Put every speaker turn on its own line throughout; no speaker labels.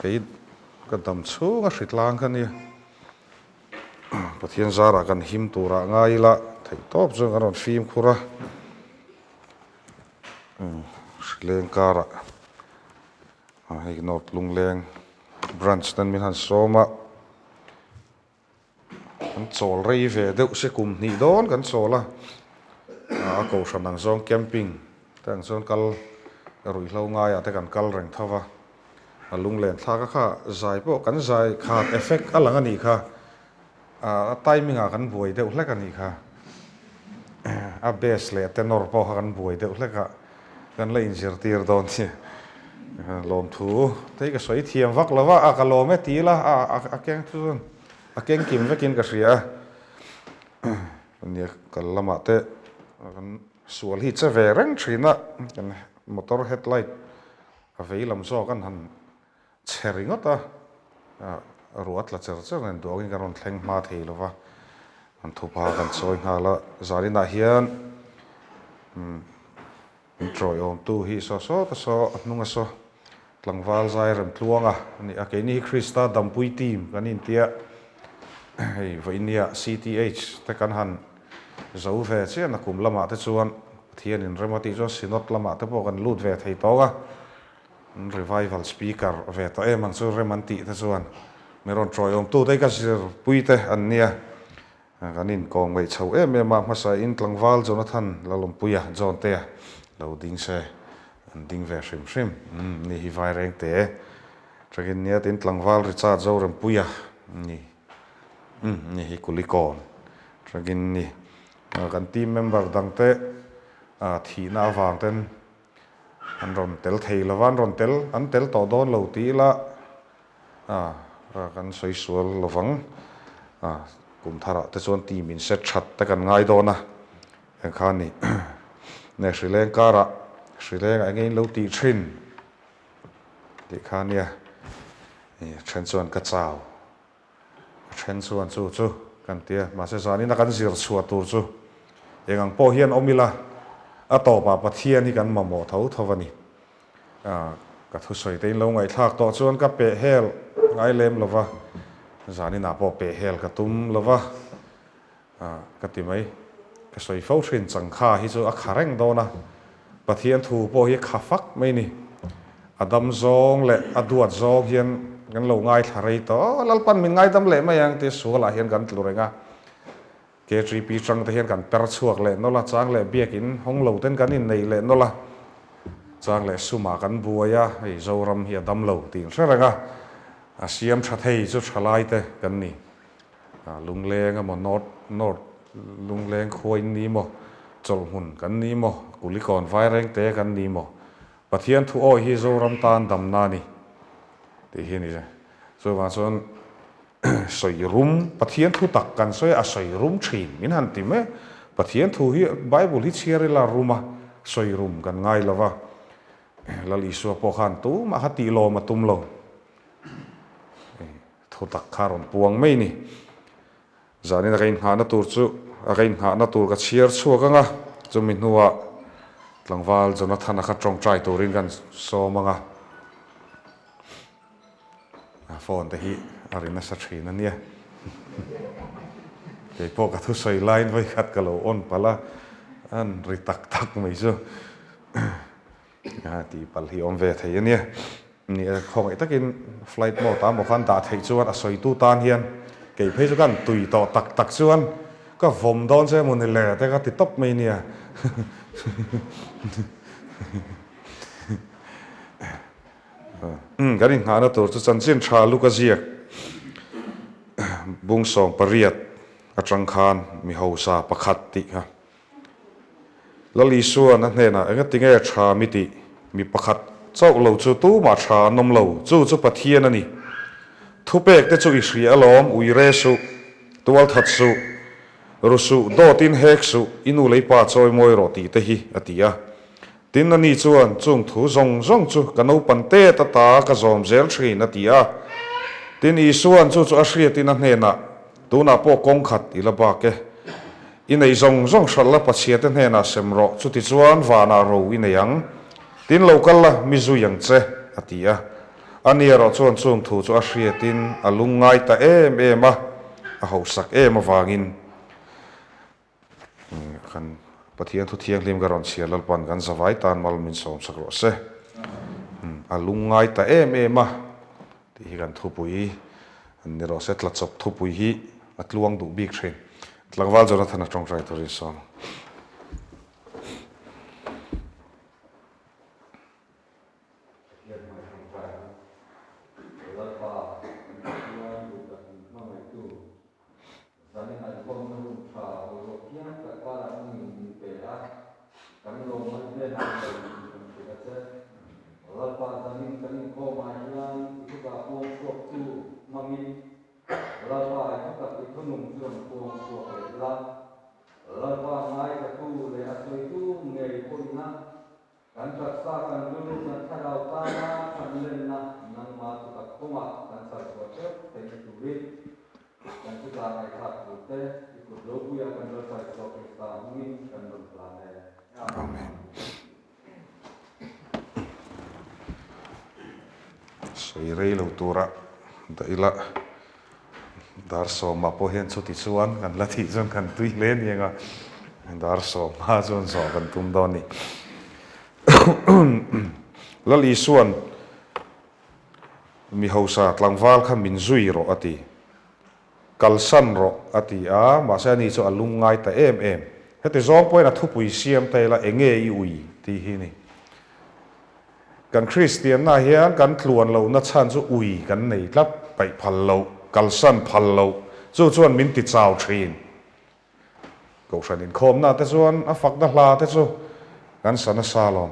Kei ka dam chhung a hritlang kha nia. Pathian zarah kan him turah ngai ila theih tawp chuan kan rawn fimkhur a. Hrileng karah hei North Lungleng branch ten min han sawm a. Kan chawl rei ve deuh se kum hnih dawn kan chawl a, a kohhran ang zawng camping te ang chuan kal ruihhlo ngaiah te kan kal reng tho va, a lunglen thlak a kha zai pawh kan zai khat effect a lang a nih kha, a timing ah kan buai deuh hlek a nih kha, a bass leh a tenor pawh kha kan buai deuh hlek a. Kan la inzirtir dawn che. Lawmthu te hi ka sawi thiam vak lo va, a ka lawm e ti ila a keng chu chuan a keng kim vekin ka hria a. Nia kal lamah te kan sual hi che ve reng thin a, kan motor headlight a vei lam zawk an han Chhe ringawt a, ruah a tla cher cher nen duangin kan rawn thleng hma thei lo va, an thupa kan chawi nghal a, zaninah hian min tawiawmtu hi saw saw ta saw a hnung a saw tlangval zai rem tluang a ni a, keini hi Krista dampui team kan intia hei vawinia CTH te kan han zo ve chian a kum lamah te chuan Pathianin rem a tih chuan Synod lamah te pawh kan lut ve thei tawk a. An revival speaker ve tawh em ang chu rem an tih te chuan min rawn tawiawm tu te hi ka zirpui te an nia. Kan inkawm ngaih chho em em a, hmasa in tlangval Jonathan Lalawmpuia John tea lo ding se an ding ve hrim hrim. Umm ni hi Vaireng te tangin nia tin tlangval Richard Zorempuia ni umm ni hi Kulikawn tangin ni. Kan team member dang te thihna avang ten An rawn tel thei lo va, an rawn tel, an tel tawh dawn lo tih ila kan sawi sual lo vang. Kum tharah te chuan team in set that te kan ngai dawn a, eng kha ni ne hrileng karah hrilengah eng nge in lo tih thin tih kha nia, then chuan ka chau. A then chuan chu chu kan ti a, mahse zanin a kan zir chhuah tur chu eng ang pawh hian awm ila, a tawpah Pathian hi kan mamawh tho tho a ni. Ka thusawi te in lo ngaihthlak tawh chuan ka peh hel ngai lem lo va, zaninah pawh peh hel ka tum lo va. Ka ti mai. Ka sawi fo thin changkha hi chu a kha reng dawn a, Pathian thu pawh hi a kha fak mai ni. A dam zawng leh a duat zawng hian kan lo ngaithla rei tawh, Lalpan min ngaidam leh mai ang tia sualah hian kan tlu reng a. KTP chang te hian kan per chhuak leh nawlh a, chang leh biakin hawng lo ten kan inneih leh nawlh a, chang leh sumah kan buai a, hei Zoram hi a dam lo tih in hre reng a, a siam tha thei chu thalai te kan ni. Lungleng emaw North North Lungleng khua in ni maw, Chawlhhmun kan ni maw, Kulikawn Vairengte kan ni maw, Pathian thu awi hi Zoram tan damna a ni tih hi a ni. Chuvang chuan sawi rum, Pathian thu tak kan sawi a, a sawi rum thin min han ti mai. Pathian thu hi Bible hi chhiar ila rum a, sawi rum kan ngai lo va. Lal Isua pawh khan tumah kha tihlawm a tum lo. Thu tak kha rawn puang mai ni. Zanin a ka inghahna tur chu a ka inghahna tur ka chhiar chhuak ang a, chumi hnuah tlangval Jonathan-a kha tawngtai turin kan sawm ang a. A phone te hi a ri nasa thin a nia. Kei pawh ka thusawi laiin vawikhat ka lo on palh a, an ri tak tak mai chu. Tih palh hi awm ve thei a nia. Ni e, khawngaih takin flight mode ah maw khan dah theih chuan a sawitu tan hian kei phei chu kan tui tawh tak tak chuan ka vawm dawn che emaw ni le te ka ti tawp mai nia. Umm kan inghahna tur chu chanchin tha luk a ziak bung 18 atang khan mi hausa pakhat tih kha. Lal Isuan a hnenah, Engatinge tha mi tih? Mi pakhat chauh lo chu tumah tha an awm lo, chu chu Pathian a ni. Thupek te chu i hria alawm, ui re suh, tual that suh, ru suh, dawtin hek suh, i nu lei pa chawi mawi rawh tih te hi, a ti a. Tin ani chuan, Chung thu zawng zawng chu ka naupan tet ata ka zawm zel thin, a ti a. Tin Isuan chu chu a hriatin a hnenah, Tunah pawh kawng khat i la bak e. I neih zawng zawng hralh la Pathiate hnenah sem rawh, chutichuan vanah ro i nei ang. Tin lo kal la, mi zui ang che, a ti a. Ani erawh chuan chung thu chu a hriatin a lungngai ta em em a, a hausak em avangin kan Pathian thu thianghlim ka rawn chhiar Lalpan kan zavai tan mal min sawm sak rawh se. A lungngai ta em em a tih hi kan thupui an ni rawh se, tlachawp thupui hi a tluang duh bik thin. Tlangval Jonathan a tawngtai turin sawm.
Pathian hmai tawngtai ang. Lalpa, kan Pathian duhtak min hmangaihtu, zanin inkhawmna hun tha boruak thiang tak karah nungin min pe a, kan lawmman hnenah lawmthu kan hrilh a che. Lalpa, zanin kan inkhawmah hian i thuta puang chhuaktu hmangin Lalpa i thutak i thunung chu rawn puang chhuak leh la. Lalpa ngaithatu leh a sawitu ngei pawhina Kan taksa, kan rilru, kan thlarau tana thanlenna nangma chu tak kawngah kan chhar chhuah theuh theihna turin kan chutah ngaihthlak turte i kut ropuia kan Lalpa Isua Krista hmingin kan rawn hlan e.
Amen. Sawi rei lo tura dah ila Dar sawmah pawh hian chuti chuan kan la thih chuan kan tui hle ni anga dar sawmah chuan zawh kan tum dawn a ni. Lal Isuan mi hausa tlangval kha min zui rawh a ti, kalsan rawh a ti a, mahse ani chu a lungngai ta em em. Heti zawng pawhin a thupui siam ta ila enge i ui tih hi a ni. Kan Kristianna hian kan tluan lohna chhan chu ui kan nei tlat, paih phal loh, kalsan phal loh, chu chuan min ti chau thin. Kohhran inkhawmna te chuan a fakna hla te chu kan sa nasa alawm.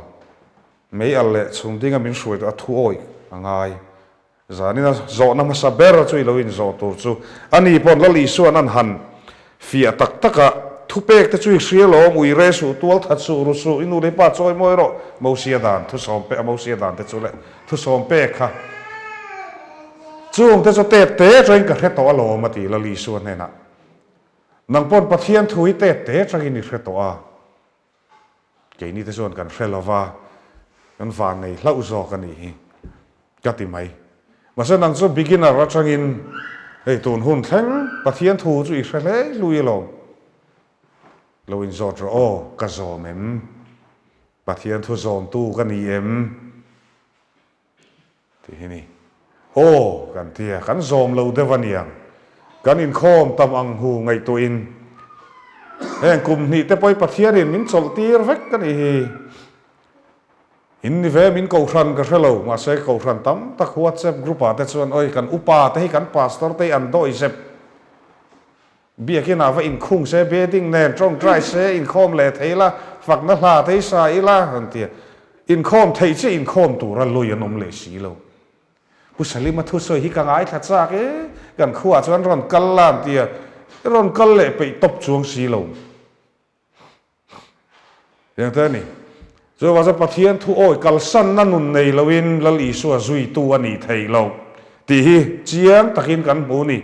Mei al leh chhung dinga min hruai tawh a thu awih a ngai. Zanina zawhna hmasa ber chu i lo inzawh tur chu a ni pawn Lal Isua'n an han fiah tak tak a, thupek te chu i hria lawm, ui re suh, tual that suh, ru suh, i nu leh i pa chawi mawi rawh, Mosia dan, thusawm pe a Mosia dan te chu leh thusawm pek kha chung te chu tet te atangin ka hre tawh alawm a ti Lal Isua hnenah. Nang pawn Pathian thu hi tet te atangin i hre tawh a. Keini te chuan kan hre lova, kan van nei hlauh zawk a nih hi ka ti mai. Mahse nang chu beginner atangin hei tun hun thleng Pathian thu chu i hre hle hlui alawm. Lo inzawt rawh aw, ka zawm em? Pathian thu zawmtu ka ni em? Tih hi ni. Aw, kan ti a, kan zawm lo deuh a niang. Kan inkhawm tam ang hu ngaihtuahin heng kum hnih te pawhin Pathianin min chawlh tir vek a nih hi. In ni ve min kohhran ka hre lo, mahse kohhran tam tak WhatsApp group ah te chuan awi kan upa te hi kan pastor te hi an dawi zep. Biakin ah va inkhung se, bedding nen tawngtai se, inkhawm leh thei ila, fakna hla te hi sa ila an ti a. Inkhawm theih chiah inkhawm tura lui an awm leh si lo. Pu Salima thusawi hi ka ngaithla chak e, kan khuaah chuan rawn kal la an ti a, rawn kal leh peih tawp chuang si lo. Tiang te a ni. Chuvang chuan Pathian thu awi kalsanna nun nei loin Lal Isua zuitu a nih theih loh tih hi chiang takin kan hmu a ni.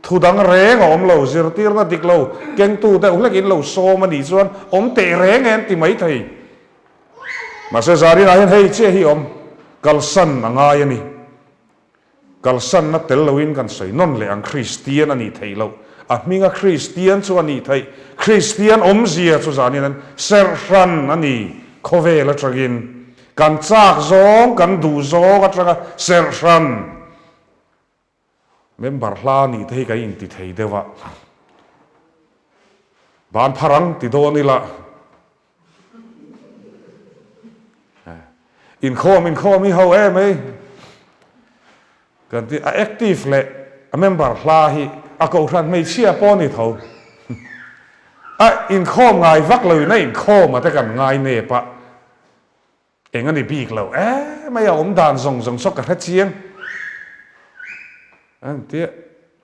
Thu dang reng a awm lo, zirtirna dik lo kengtu deuh hlekin lo sawm a nih chuan awm teh reng e an ti mai thei. Mahse Zarina hian hei chiah hi awm kalsan a ngai a ni. Kalsanna tel loin kan sawi nawn leh ang Kristian a nih theih loh. A hminga Kristian chu a nih theih. Kristian awmzia chu zanin an serh hran a ni khawvel atangin. Kan chak zawng, kan duh zawng atanga serh hran member hla nih te hi kan inti thei deuh a. Ban phar ang ti dawn ila. Inkhawm inkhawm hi ho em ei. Kan ti a active leh a member hla hi a kohhran hmeichhia pawh ni tho. A inkhawm ngai vak lo in a inkhawm a te kan ngai nep a. Eng a ni bik lo em mai a awm dan zawng zawng saw ka hre chiang. An tia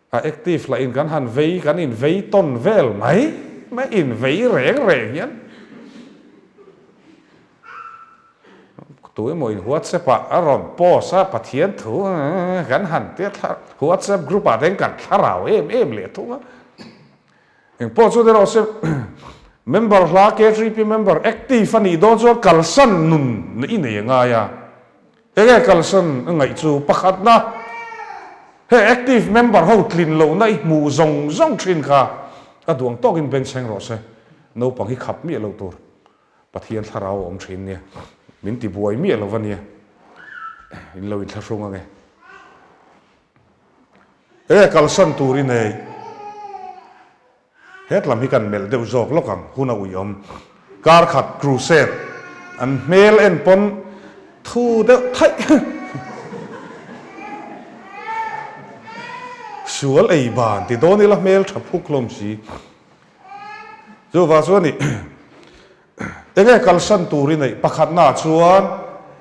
a active lah in kan han vei kan in vei tawn vel mai mai in vei reng reng hian tu emaw in whatsapp ah a rawn post a Pathian thu kan han tia thla whatsapp group ah te hian kan thlarau em em leh thung a. Eng pawh chu erawh se member hla KTP member active a nih dawn chuan kalsan nun i nei a ngai a. Enge kalsan a ngaih chu pakhatna, he active member ho tlin lohna i hmuh zawng zawng thin kha a duang tawkin bengchheng rawh se. Naupang hi khap miah lo tur Pathian thlarau a awm thin nia, min ti buai miah lo va nia, in lo inthlahrung ange. Enge kalsan tur i nei? Hetlam hi kan melh deuh zawk lawk ang, hun a uiawm. Kar khat crusade an hmel en pawn thu deuh thaih. Sual ei ban ti dawn ila hmel tha phuk hlawm si. Chuvang chuan ih enge kalsan tur i neih pakhatnaah chuan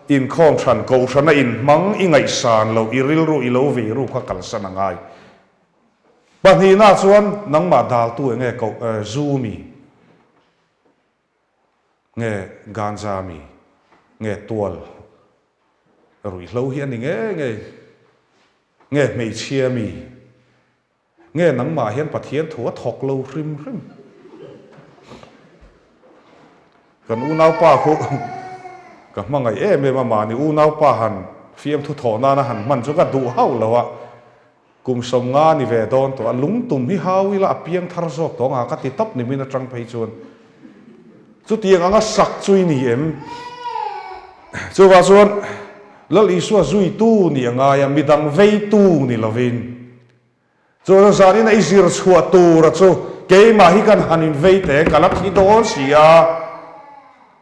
inkhawm hran kohhrana inhmang i ngaihsan loh i rilru i lo vei ru kha kalsan a ngai. Pahnihna chuan nangmah daltu enge koh zu mi nge ganja mi nge tual ruihhlo hi a ni ngei ngei nge hmeichhia mi nge nangmah hian Pathian thu a thawk lo hrim hrim. Kan unaupa khu ka hmangaih em em a mahni unaupa han fiamthu thawh nana han hman chu ka duh hauh lo a. Kum 50 ni ve dawn tawh a, lungtum hi hau ila a piang thar zawk tawh anga ka ti tawp nimin atang phei chuan chutiang anga sak chu i ni em? Chuvah chuan Lal Isua zuitu nih a ngai a, midang veitu ni lovin. Chuan zanin a i zir chhuah tura chu keimah hi kan han invei teh, ka la thi dawn si a.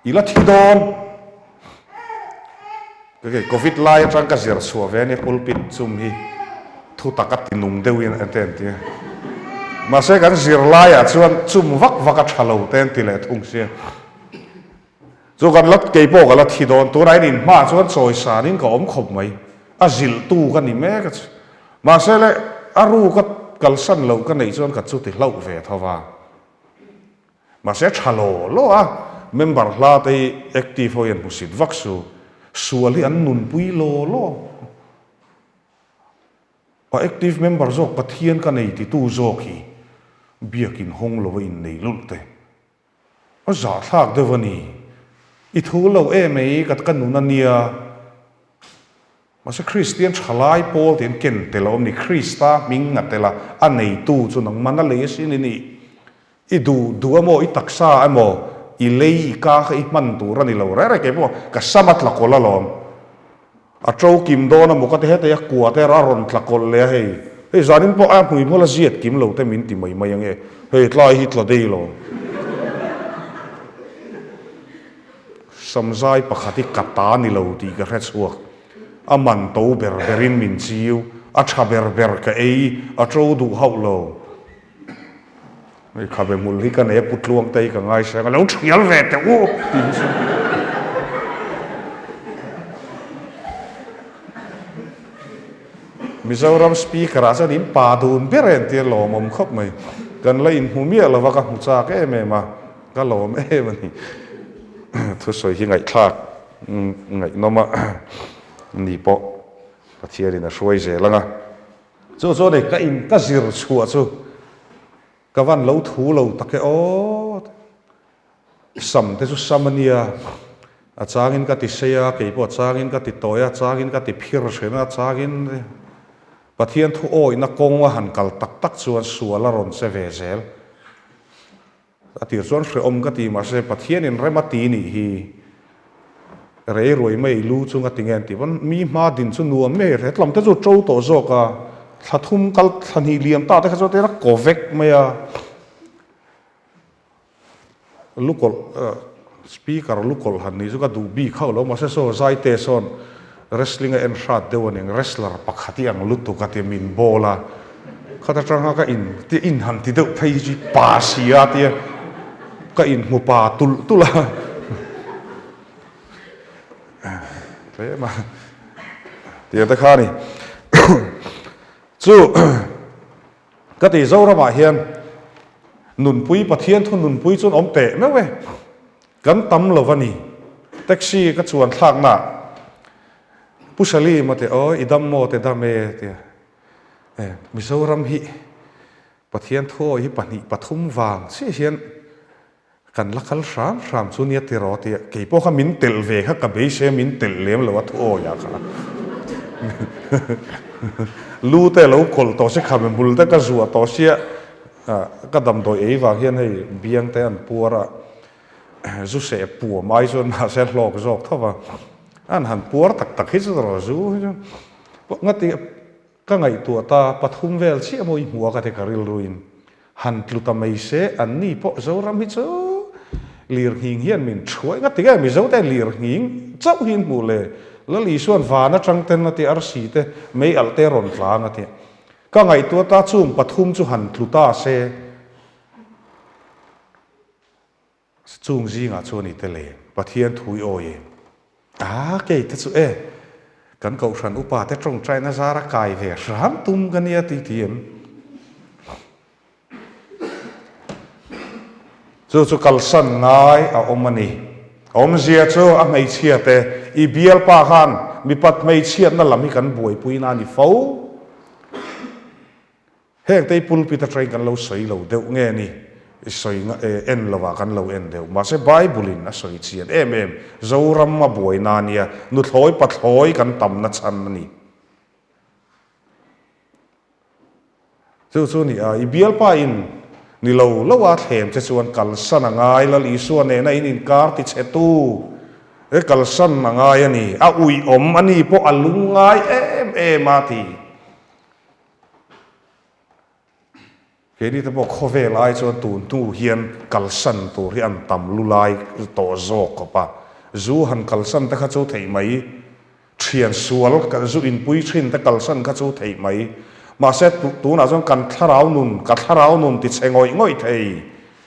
I la thi dawn. Kei Covid lai atang ka zir chhuah ve ania pulpit chum hi thu tak a ti nung deuhin a te an ti a. Mahse kan zir laiah chuan chum vak vak a tha lo te an ti leh thung sia. Chu kan la kei pawh ka la thi dawn tunah hian inhmaah chuan chawisanin ka awm khawp mai. A zilhtu ka ni mek a chu. Mahse le a ru ka kalsan loh ka neih chuan ka chu ti hlauh ve tho va. Mahse tha law law a, member hla te hi active ho hian hmusit vak su, sual hi an nunpui law law. A active member zawk Pathian ka nei titu zawk hi biakin hawng lo a innei lulh te. A zahthlak deuh a ni. I thu lo em ei ka ka nun a nia. Mahse Kristian thalai pawl te an ken tel a awm ni, Krista hming a tel a, a neitu chu nangman a lei asin i nih. I duh duh emaw, i taksa emaw, i lei i ka kha i hman tur a ni lo reng reng kei pawh ka sam a tla kawlh alawm. A to kim dawn emaw ka ti heta i a kua te a rawn tla kawlh leh a hei. Hei zanin pawh a hmuihmul a ziat kim lo te min ti mai mai ange, hei tlai hi tla dei lo. Samzai pakhat hi ka ta ni lo tih ka hre chhuak. A man to ber berin min chiu, a tha ber ber ka ei, a to duh hauh lo. Hei khabe hmul hi ka nei a, Pu Tluangte hi ka ngaisang a, lo thial ve teh u tih hi chu. Mizoram Speaker ah chuan in pa dun ber e entir lawmawm khawp mai. Kan la inhmu miah lova ka hmu chak em em a. Ka lawm em a ni. Thusawi hi ngaihthlak ngaihnawm a ni pawh Pathianin a hruai zel ang a. Chu chuan ka in ka zir chhuah chu ka van lo thu lo tak e aw. Sam te chu sam a nia, a changin ka ti sei a, kei pawh a changin ka ti tawi a, a changin ka ti phir hren a, a changin Pathian thu awihna kawng a han kal tak tak chuan sual a rawn che ve zel. A tir chuan hrehawm ka ti mahse Pathianin rem a ti nih hi rei ruai mai lu chunga ti nge an ti pawn mi hma din chu nuam mai hetlam te chu to tawh zawk a thla thum kal thla hnih liam ta te kha chuan tir a kaw vek mai a. Lukawlh speaker lukawlh han nih chu ka duh bik hauh lo mahse saw Zaite sawn wrestling a en hrat deuh a ning wrestler pakhat i ang lutuk a tia min bawl a khat atanga ka in tia in han ti deuh phei hi chu pa si a tia ka in hmu pa tulh tulh a tlem a tia te kha a ni chu. Ka ti Zoramah hian nunpui Pathian thu nunpui chuan awm teh meuh e. Kan tam lo va ni. Taxi ka chuan thlaknaah Pu Salim a ti aw i dam maw te dam e tia. E Mizoram hi Pathian thu awi hi 2 3 vang chiah hian. Kan la kal hram hram chu nia tiraw tia kei pawh kha min telh ve kha ka beisei a min telh lem lo a thu awi ah kha lu te lo kawlh tawh si khame hmul te ka zuah tawh sia ka damdawi ei vang hian hei biang te an puar a zu seh puam ai chuan mahse hlawk zawk tho va an han puar tak tak hi chu tiraw zu hi chu ngati Ka ngaihtuah ta, pathum vel chiah maw i hmuh a ka ti ka rilruin. Han tlu ta mai se, an ni pawh Zoram hi chu lirnghing hian min thuai nga ti nge Mizo te lirnghing chauh hi an hmuh le? Lal Isuan van atang ten a ti arsi te mei alh te rawn tlang a ti. Ka ngaihtuah ta chung pathum chu han tlu ta se. Chung zingah chuan i tel em? Pathian thu i awi em? A, kei te chu e, kan kohhran upa te tawngtaina zara kai ve hram tum ka nia ti ti em? Chu chu kalsan ngai a awm a ni. Awmzia chu a hmeichhia te, i bialpa khan mipat hmeichhiatna lam hi kan buaipuina a ni fo. Heng te hi pulpit atangin kan lo sawi lo deuh nge ni? I sawi en lovah kan lo en deuh. Mahse Bible in a sawi chian em em. Zoram a buaina ania, nuthlawi pathlawi kan tamna chhan a ni. Chu chu ni a, i bialpa in ni lo lo a thlem che chuan kalsan a ngai, Lal Isua nena in inkar ti chhe tu e kalsan a ngai a ni, a uiawm a ni pawh a lungngai em em a ti. Keini te pawh khawvel ai chuan tun hnu hian kalsan tur hi an tam lu lai tawh zawk khawp a, zu han kalsan te kha chu theih mai, thian sual zu inpui thin te kalsan kha chu theih mai, mahse tunah chuan kan thlarau nun, ka thlarau nun ti chhe ngawih ngawih thei,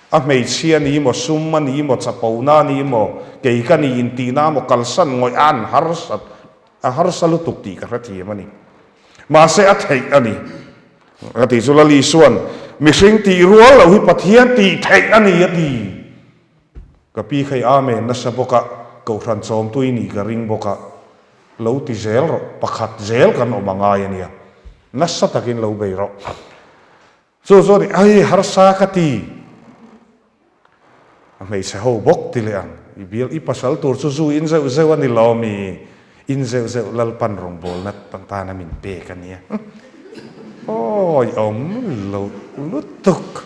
a hmeichhia ni maw, sum a ni maw, chapona a ni maw, kei ka ni intihna maw kalsan ngawih a an harsat, a harsa lutuk tih ka hrethiam a ni. Mahse a theih a ni. A ti chu Lali chuan, Mihring tih rual loh hi Pathian tih theih a ni a ti. Ka pi kha i amen nasa bawk a, Kohhran chawmtu i nih ka ring bawk a, lo ti zel rawh, pakhat zel kan awm a ngai a nia. Nasa takin lo bei rawh. Chu chu a ni, Ai, harsa ka ti. A hmeichhe ho bawk ti leh ang. I bial, i pasal tur chu zu in zeuh zeuh a ni lo mi? In zeuh zeuh Lalpan rawngbawlna tana min pek a nia. Awi awm lo lutuk.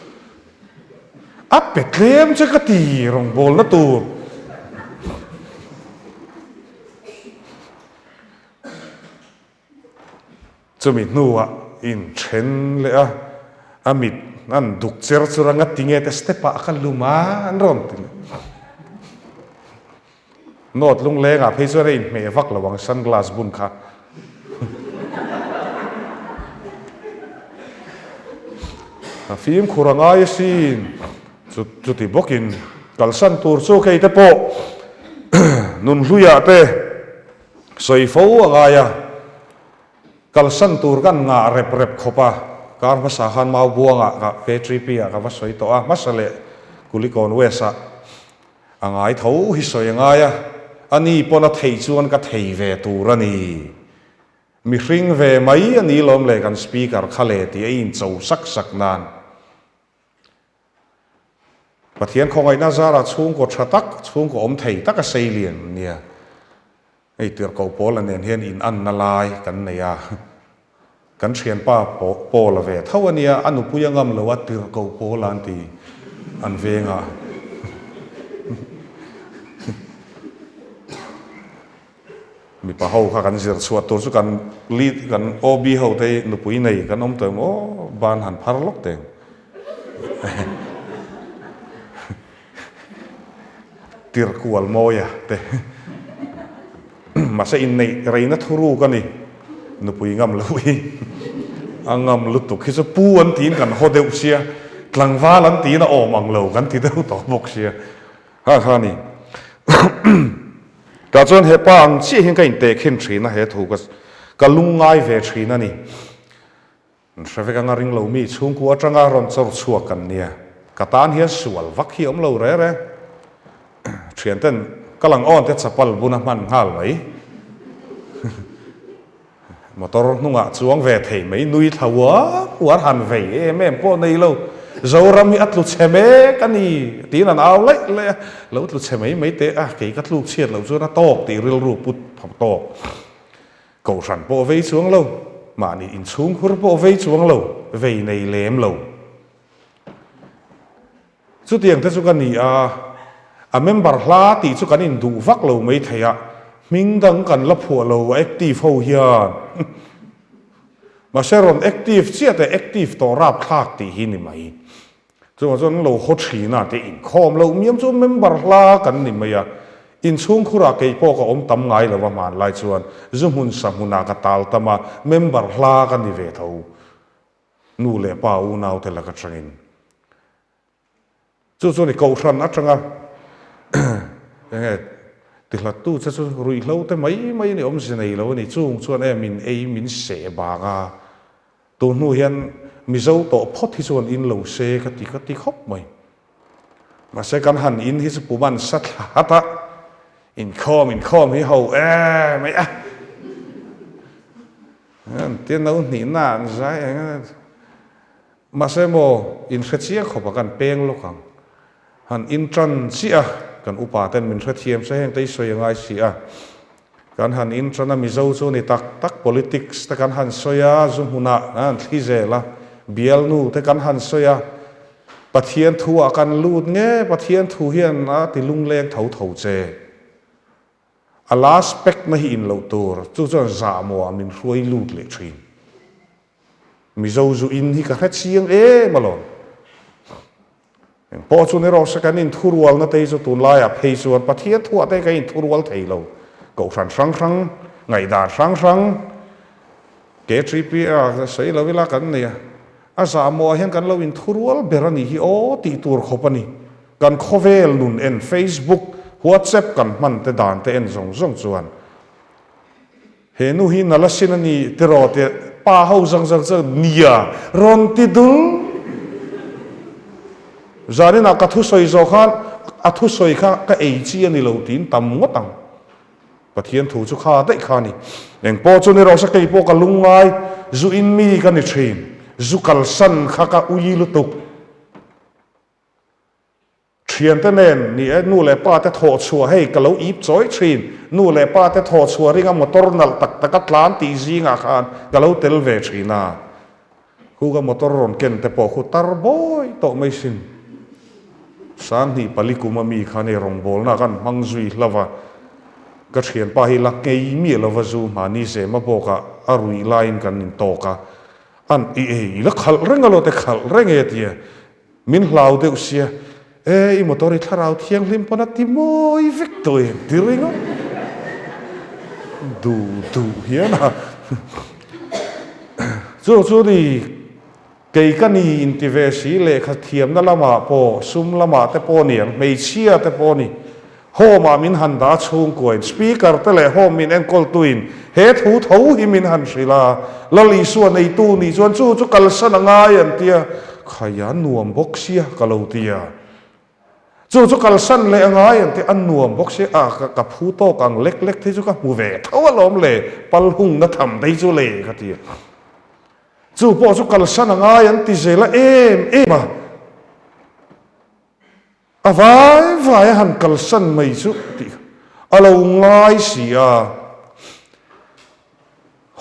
A pe tlem che ka ti rawngbawlna tur. Chumi hnuah in then leh a, a mit an duk cher chur a, ngati nge te step ah ka lum a an rawn ti leh. Note lungleng ah phei chuan a inhmeh vak lo ang sunglass bun kha. A fimkhur a ngai asin, chuti bawkin kalsan tur chu kei te pawh nunhluiah te Sawi fo a ngai a, kalsan tur kan ngah rep rep khawp a, kar hmasa khan Maubuangah ka K3P ah ka va sawi tawh a, hmasa leh Kulikawn West ah a ngai tho hi sawi a ngai a, a ni pawn a theih chuan ka thei ve tur a ni. Mihring ve mai a ni lawm le kan speaker kha le tih a incho sak sak nan. Pathian khawngaihna zarah chhungkaw tha tak, chhungkaw awm thei tak a sei lian nia. Hei tirhkoh Paula nen hian in anna lai kan nei a. Kan thianpa Paula ve tho a nia, a nupui a ngam lo a tirhkoh Paula an ti an vengah. Mipa ho kha kan zir chhuah tur chu kan lead kan OB ho te hi nupui nei kan awm tawh em aw ban han phar lawk teng tirhkual mawia te mahse inneih reina thuruk a ni nupui ngam loh hi a ngam lutuk hi chu pu an tiin kan haw deuh sia tlangval an tiin a awm ang lo kan ti deuh tawh bawk sia. Ha kha ni. Tah chuan he pa ang chiah hian ka intehkhin thin a, he thu ka ka lungngai ve thin a ni. An hre vek anga ring lo mi chhungkua atanga rawn chawr chhuak kan nia. Ka tan hian sual vak hi a awm lo re re. Thianten ka lang awn te chapal buna hman nghal mai. Motor hnungah chuang ve thei mai, nui thla uar uar han vei em em pawh nei lo. Zoram hi a tlu chhe mek a ni tiin an au laih laih a, lo tlu chhe mai mai teh a, kei ka tluk chhiat loh chuan a tawk tih rilru put pham tawk. Kohhran pawh vei chuang lo, mahni inchhungkhur pawh vei chuang lo, vei nei lem lo. Chutiang te chu ka ni a, a member hla tih chu kan induh vak lo mai thei a, hming dang kan la phuah lo active ho hian. Mahse rawn active chiah teh active tawh rapthlak tih hi ni mai. Chuvang chuan an lo haw thin a, teh inkhawm loh miam chu member hla kan ni mai a, inchhungkhurah kei pawh ka awm tam ngai lo a hmanlai chuan zu hmun sa hmunah ka tal tam a, member hla ka ni ve tho. Nu leh pa unau te lak atangin. Chu chuan i kohhran atanga enge tihlattu che chu ruihhlo te mai mai a ni awmze nei lo a ni. Chung chuan e min ei min seh bang a, tun hnu hian Mizo tawh phawt hi chuan in lo se ka ti ka ti khawp mai. Mahse kan han in hi chu pum an sa thla hat a, inkhawm inkhawm hi ho em mai a. Tia no hnihna an zai eng a mahse maw in hre chiang khawp a kan peng lawk ang. Han in tan chiah a kan upa ten min hrethiam se heng te i sawi a ngai si a. Kan han in tan a Mizo chu ni tak tak politics te kan han sawi a zu hmunah kan han thli zel a bialnu te kan han sawi a Pathian thu ah kan lut nge Pathian thu hian a ti lungleng tho tho che. A last pack na hi in loh tur, chu chuan zahmawh ah min hruai lut leh thin. Mizo zu in hi ka hre chiang em alawm. Eng pawh chu ni rawh se kan inthurualna te hi chu tunlaiah phei chuan Pathian thuah te kan inthurual thei lo. Kohhran hrang hrang, ngaihdan hrang hrang, KTPA sawi lo ila kan nei a, a zahmawh ah hian kan lo inthurual ber a nih hi aw tih tur khawp a ni. Kan khawvel nun en Facebook, WhatsApp kan hman te dan te en zawng zawng chuan he nu hi nala sin a ni tiraw tih pa ho zang zang chuan nia rawn ti dul. Zaninah ka thusawi zawh khan a thusawi kha ka ei chi a ni lo tiin tam ngawt ang. Pathian thu chu kha daih kha a ni. Engpawh chu ni rawh se kei pawh ka lungngai zu in mi ka ni thin. Zu kalsan kha ka ui lutuk. Thiante nen, ni e, nu leh pa te thawh chhuah hei ka lo ip chawi thin, nu leh pa te thawh chhuah ringa motor nalh tak taka tlan tih zingah khan ka lo tel ve thin a. Khu ka motor rawn ken te pawh khu tar bawi tawh mai sin. Sanghnih pali kum a mi khan hei rawngbawlna kan hmang zui hlauh a, ka thianpa hi la ngei miah lova zu mahni zema bawkah a ruih laiin kan intawk a, an i ei la khalh reng alo te khalh reng e tia min hlau deuh sia e i motor i thlarau thianghlim pawn a ti mawi vek tawh em ti ringawt duh duh hian a chu chu ni kei ka ni inti ve si lehkha thiamna lamah pawh sum lamah te pawh niang hmeichhia te pawh ni Home ah min han dah chhungkuain speaker te leh home min enkawltuin he thu tho hi min han hrilh a, Lal Isua neitu nih chuan chu chu kalsan a ngai an tia, khaia nuam bawk sia ka lo tia. Chu chu kalsan leh a ngai an tia, a nuam bawk sia, ah ka phu tawk ang lek lek te chu ka hmu ve tho alawm le, pal hungna tham te hi chu le ka tia. Chu pawh chu kalsan a ngai an ti zel a em em a. A vai vai a han kalsan mai chu tih a lo ngai si a.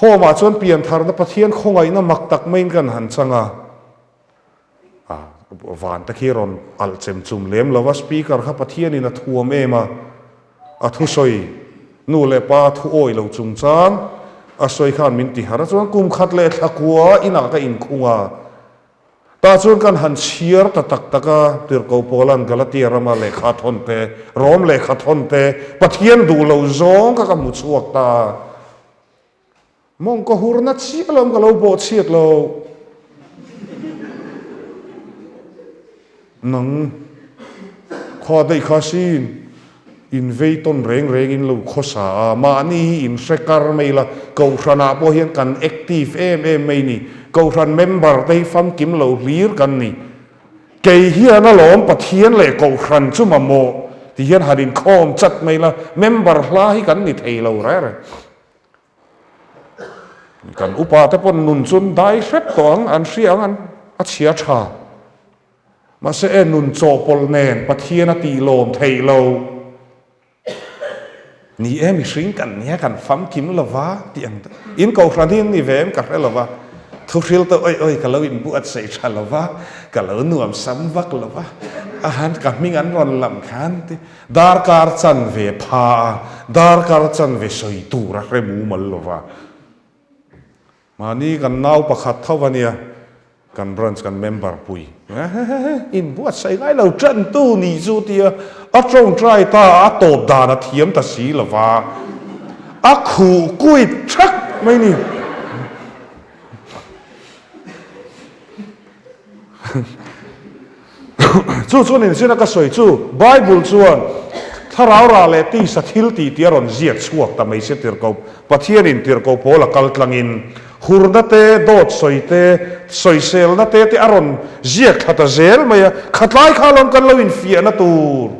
Home ah chuan piantharna Pathian khawngaihna mak tak maiin kan han chang a. A van te khi rawn alh chem chum lem lo va, speaker kha Pathianin a thuam em a, a thusawi nu leh pa thu awih lo chungchang a sawi khan min ti harh a, chuan kum khat leh thla kua inah ka inkhung a. Tah chuan kan han chhiar ta tak tak a, Tirhkoh Paula'n Galatia rama lehkha thawn te, Rom lehkha thawn te, Pathian duh lo zawng kha ka hmu chhuak ta. Mawng ka hurna chiah lo, ka lo bawhchhiat lo. Nang kha daih kha sin, in vei tawn reng reng in lo khawsa a, mahni hi in hre kar mai la, Kohhranah pawh hian kan active em em mai ni, Kohhran member te hi famkim lo hlir kan ni. Kei hian alawm Pathian leh Kohhran chu mamawh ti hian han inkhawm chat mai la, member hla hi kan ni thei lo reng reng. Kan upa te pawn nun chun dai hrep tawh ang, an hria ang an a chhia tha. Mahse e nun chawhpawlh nen Pathian a tih lawm theih lo. Ni e mihring kan nia kan famkim lova tih ang in kohhran hi an ni ve em ka hre lova thuhril te oi oi ka lo inbuatsaih tha lova ka lo nuam sam vak lova a han ka hming an rawn lam khan ti darkar chanve pha a darkar chanve sawi tur a hre mumal lova. Mahni kan nau pakhat tho a nia, kan branch kan member pui inbuatsaih ngai lo tantu nih chu tia a tawngtai ta a, a tawp dan a thiam ta si lo va, a khuh kuit thak mai ni. Chu chuan inzirna ka sawi chu Bible chuan thlarau rah leh tisa thil tih tih a rawn ziak chhuak ta mai se tirhkoh Pathianin tirhkoh pawl a kal tlangin hurna te, dawt sawi te, sawiselna te te a rawn ziak thla ta zel mai a, khatlai kha alawm kan lo infiahna tur.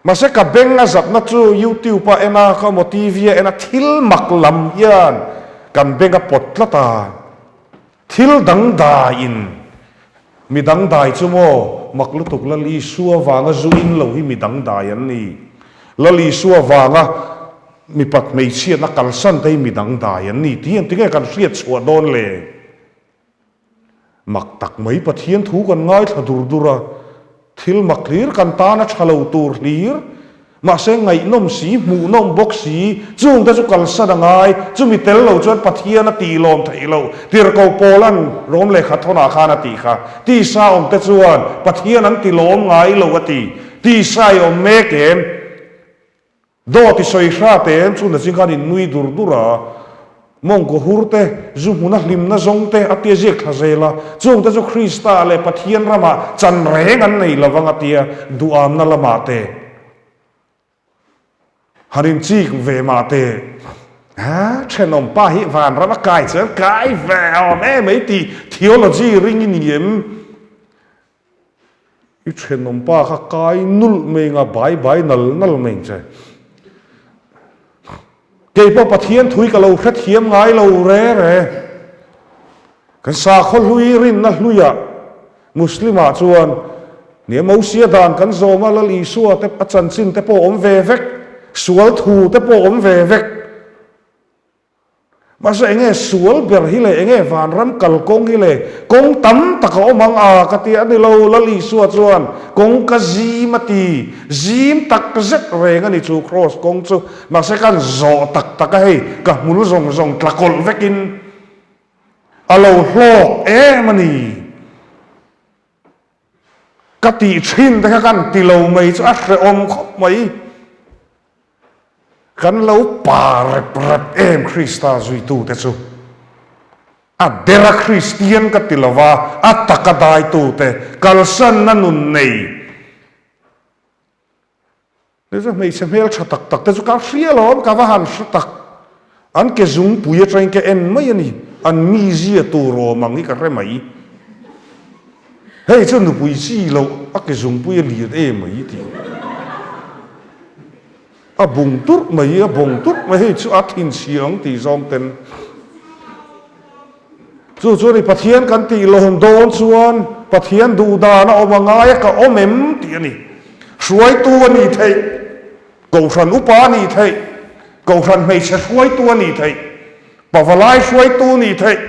Mahse ka beng a zatna chu YouTube a en a, ka emaw TV a en a thil mak lam hian kan beng a pawt tlat a. Thil dangdai in mi dangdai chu maw mak lutuk Lal Isua vanga zu in lo hi mi dangdai an ni. Lal Isua vanga mipat hmeichhiatna kalsan te hi mi dangdai an ni tih hian tinge kan hriat chhuah dawn le? Mak tak mai Pathian thu kan ngaithla dur dur a, thil mak hlir kan tan a tha lo tur hlir, mahse ngaihnawm si, hmuhnawm bawk si, chungte chu kalsan a ngai, chumi tel lo chuan Pathian a tih lawm theih loh, Tirhkoh Paula'n Rom lehkha thawnah khan a tih kha, tisa awmte chuan Pathian an ti lawm ngai lo a ti, tisa i awm mek em? Dawt i sawi hrat em chu nachin khan in nui dur dur a, mawngkaw hur te, zu hmuna hlimna zawng te a tia ziak thla zel a, chung te chu Krista leh Pathian ramah chan reng an nei lo vang a tia duhamna lamah te han in chik ve mah te ha thenawm pa hi vanram a kai chuan kai ve awm em mai tih theology ring i ni em? I thenawm pa kha kai nulh mai nga bai bai nal nal mai ang che. Kei pawh Pathian thui ka lo hrethiam ngai lo re re. Kan sakhaw hlui rinna hluiah Muslim ah chuan nia Mosia dan kan zawm a Lal Isua te a chanchin te pawh awm ve vek, sual thu te pawh awm ve vek. Mahse enge sual ber hi le, enge vanram kal kawng hi le, kawng tam tak a awm ang a ka ti a ni lo, Lal Isua chuan kawng ka zim a ti, zim tak zet reng a ni chu kraws kawng chu, mahse kan zawh tak tak a hei ka hmul zawng zawng tla kawlh vekin a lo hlawk em a ni. Ka tih thin te kha kan ti lo mai chu a hrehawm khawp mai. Kan lo pa rep rep em Krista zuitute chu. A dera Kristian ka ti lova, a taka daitute kalsanna nun nei. Ni chu hmeichhe hmel tha tak tak te chu ka hria lawm, ka va han hre tak. An ke zungpui atangin ka en mai a ni, an mizia tur awm ang hi ka hre mai. Hei chu nupui chi loh a ke zungpui a lian em mai tih. A bung turh mai, a bawng turh mai, hei chu a thinchhia ang tih zawng ten. Chu chu ni Pathian kan tih lawm dawn chuan Pathian duh dan a awm a ngai a ka awm em tih a ni. Hruaitu a nih theih, Kohhran upa a nih theih, Kohhran hmeichhe hruaitu a nih theih, Pavalai hruaitu a nih theih.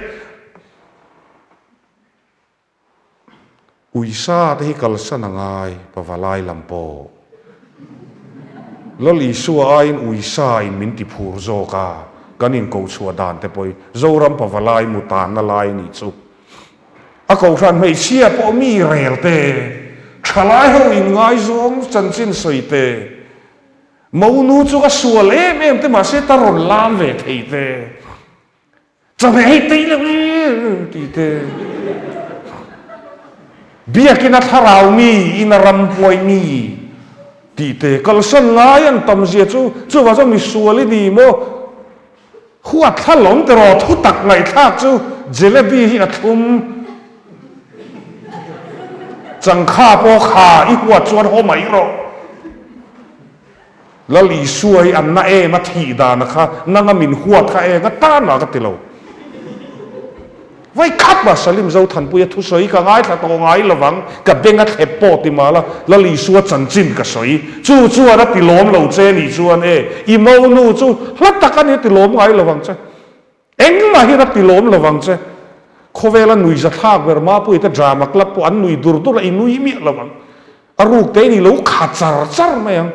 Uisa te hi kalsan a ngai, pavalai lam pawh. Lal Isua aiin uisa in min ti phur zawk a, kan inkochhuah dan te pawh hi Zoram pavalai mu tanna lai nih chu. A kohhran hmeichhia pawh mi rel te, thalai ho inngaizawng chanchin sawi te, monu chu ka sual em em te mahse ta rawn lam ve thei te. Chawhmeh hei tei loh i tih te. Biakin a thlarau mi in a ram huai mi tih te kalsan ngai an tam zia chu chuvang chuan misual i ni maw huat thla lawm te rawh thu tak ngaihthlak chu jelebi hi a thlum changkha pawh kha i huat chuan haw mai rawh. Lal Isua hi an na em a thih dan a kha nanga min huat kha eng a tan mah ka ti lo. Vai khat mah Salim Zothanpuia thusawi ka ngaithla tawh ngai lovang, ka beng a thlep pawh ti mah la, Lal Isua chanchin ka sawi. Chu chuan a ti lawm lo che nih chuan e, i monu chu hla tak a ni a ti lawm ngai lovang che. Engmah hian a ti lawm lovang che. Khawvela nui zathlak ber Mapuia te drama club pawh an nui dur dur a, i nui miah lovang. A ruk te in i lo kha char char mai ang.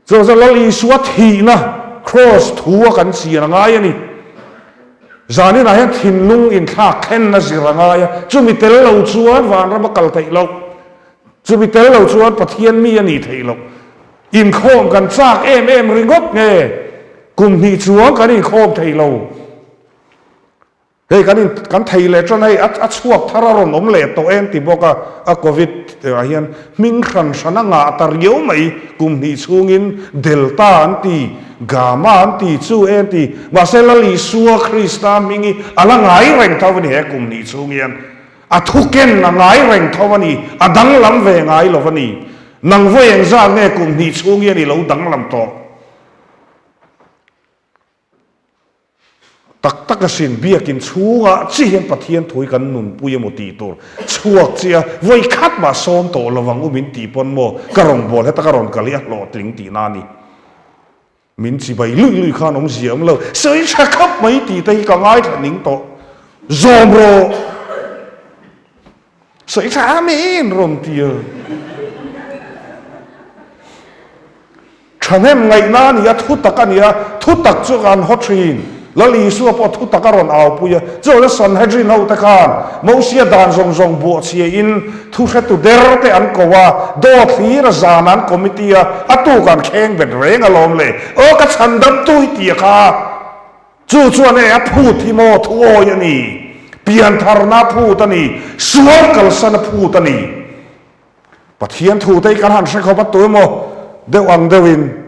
Chuan Lal Isua thihna Kraws thu a kan chian a ngai a ni. Zaninah hian thinlung inthlak thlenna zir a ngai a, chumi tel lo chuan vanram a kal theih loh. Chumi tel lo chuan Pathian mi a nih theih loh. Inkhawm kan chak em em ringawt nge kum hnih chuang kan inkhawm thei lo. Hei kan in kan thei leh tan hei a chhuak thar a rawn awm leh tawh em ti bawk a, a covid ah hian hming hran hran a ngah ta riau mai kum hnih chhungin delta an ti, gamma an ti, chu e an ti, mahse Lal Isua Krista hming hi a la ngai reng tho a ni he kum hnih chhung hian a thu ken a ngai reng tho a ni, a danglam ve ngai lo a ni. Nang vawi engzat nge kum hnih chhung hian i lo danglam tawh? Tak tak asin, biakin chhungah chi hian Pathian thu hi kan nunpui emaw tih tur chhuak chi a, vawi khat mah sawm tawh lo ang u min tih pawn maw ka rawngbâwl heta ka rawn kal hi a hlawhtling tihna a ni. Min chibai luih luih khan awmzia awm lo, sawi tha khap mai tih te hi ka ngaithla ning tawh. Zawm rawh! Sawi tha amen rawn tir. Thahnem ngaihna a ni a, thu tak a ni a, thu tak chu an haw thin. Lal Isua pawh thu tak a rawn aupui a. Chuan Sanhedrin ho te khan Mosia dan zawng zawng buah chhia in thu hretu der te an ko a, dawt hlir a zan an committee a, a tuk an kheng bet reng alawm le. Aw ka chhandam tu hi tia kha. Chu chuan e a phut hi maw thu awi a ni, piantharna a phut a ni, sual kalsan a phut a ni. Pathian thu te hi kan han hre khawp a tu emaw deuh ang deuhin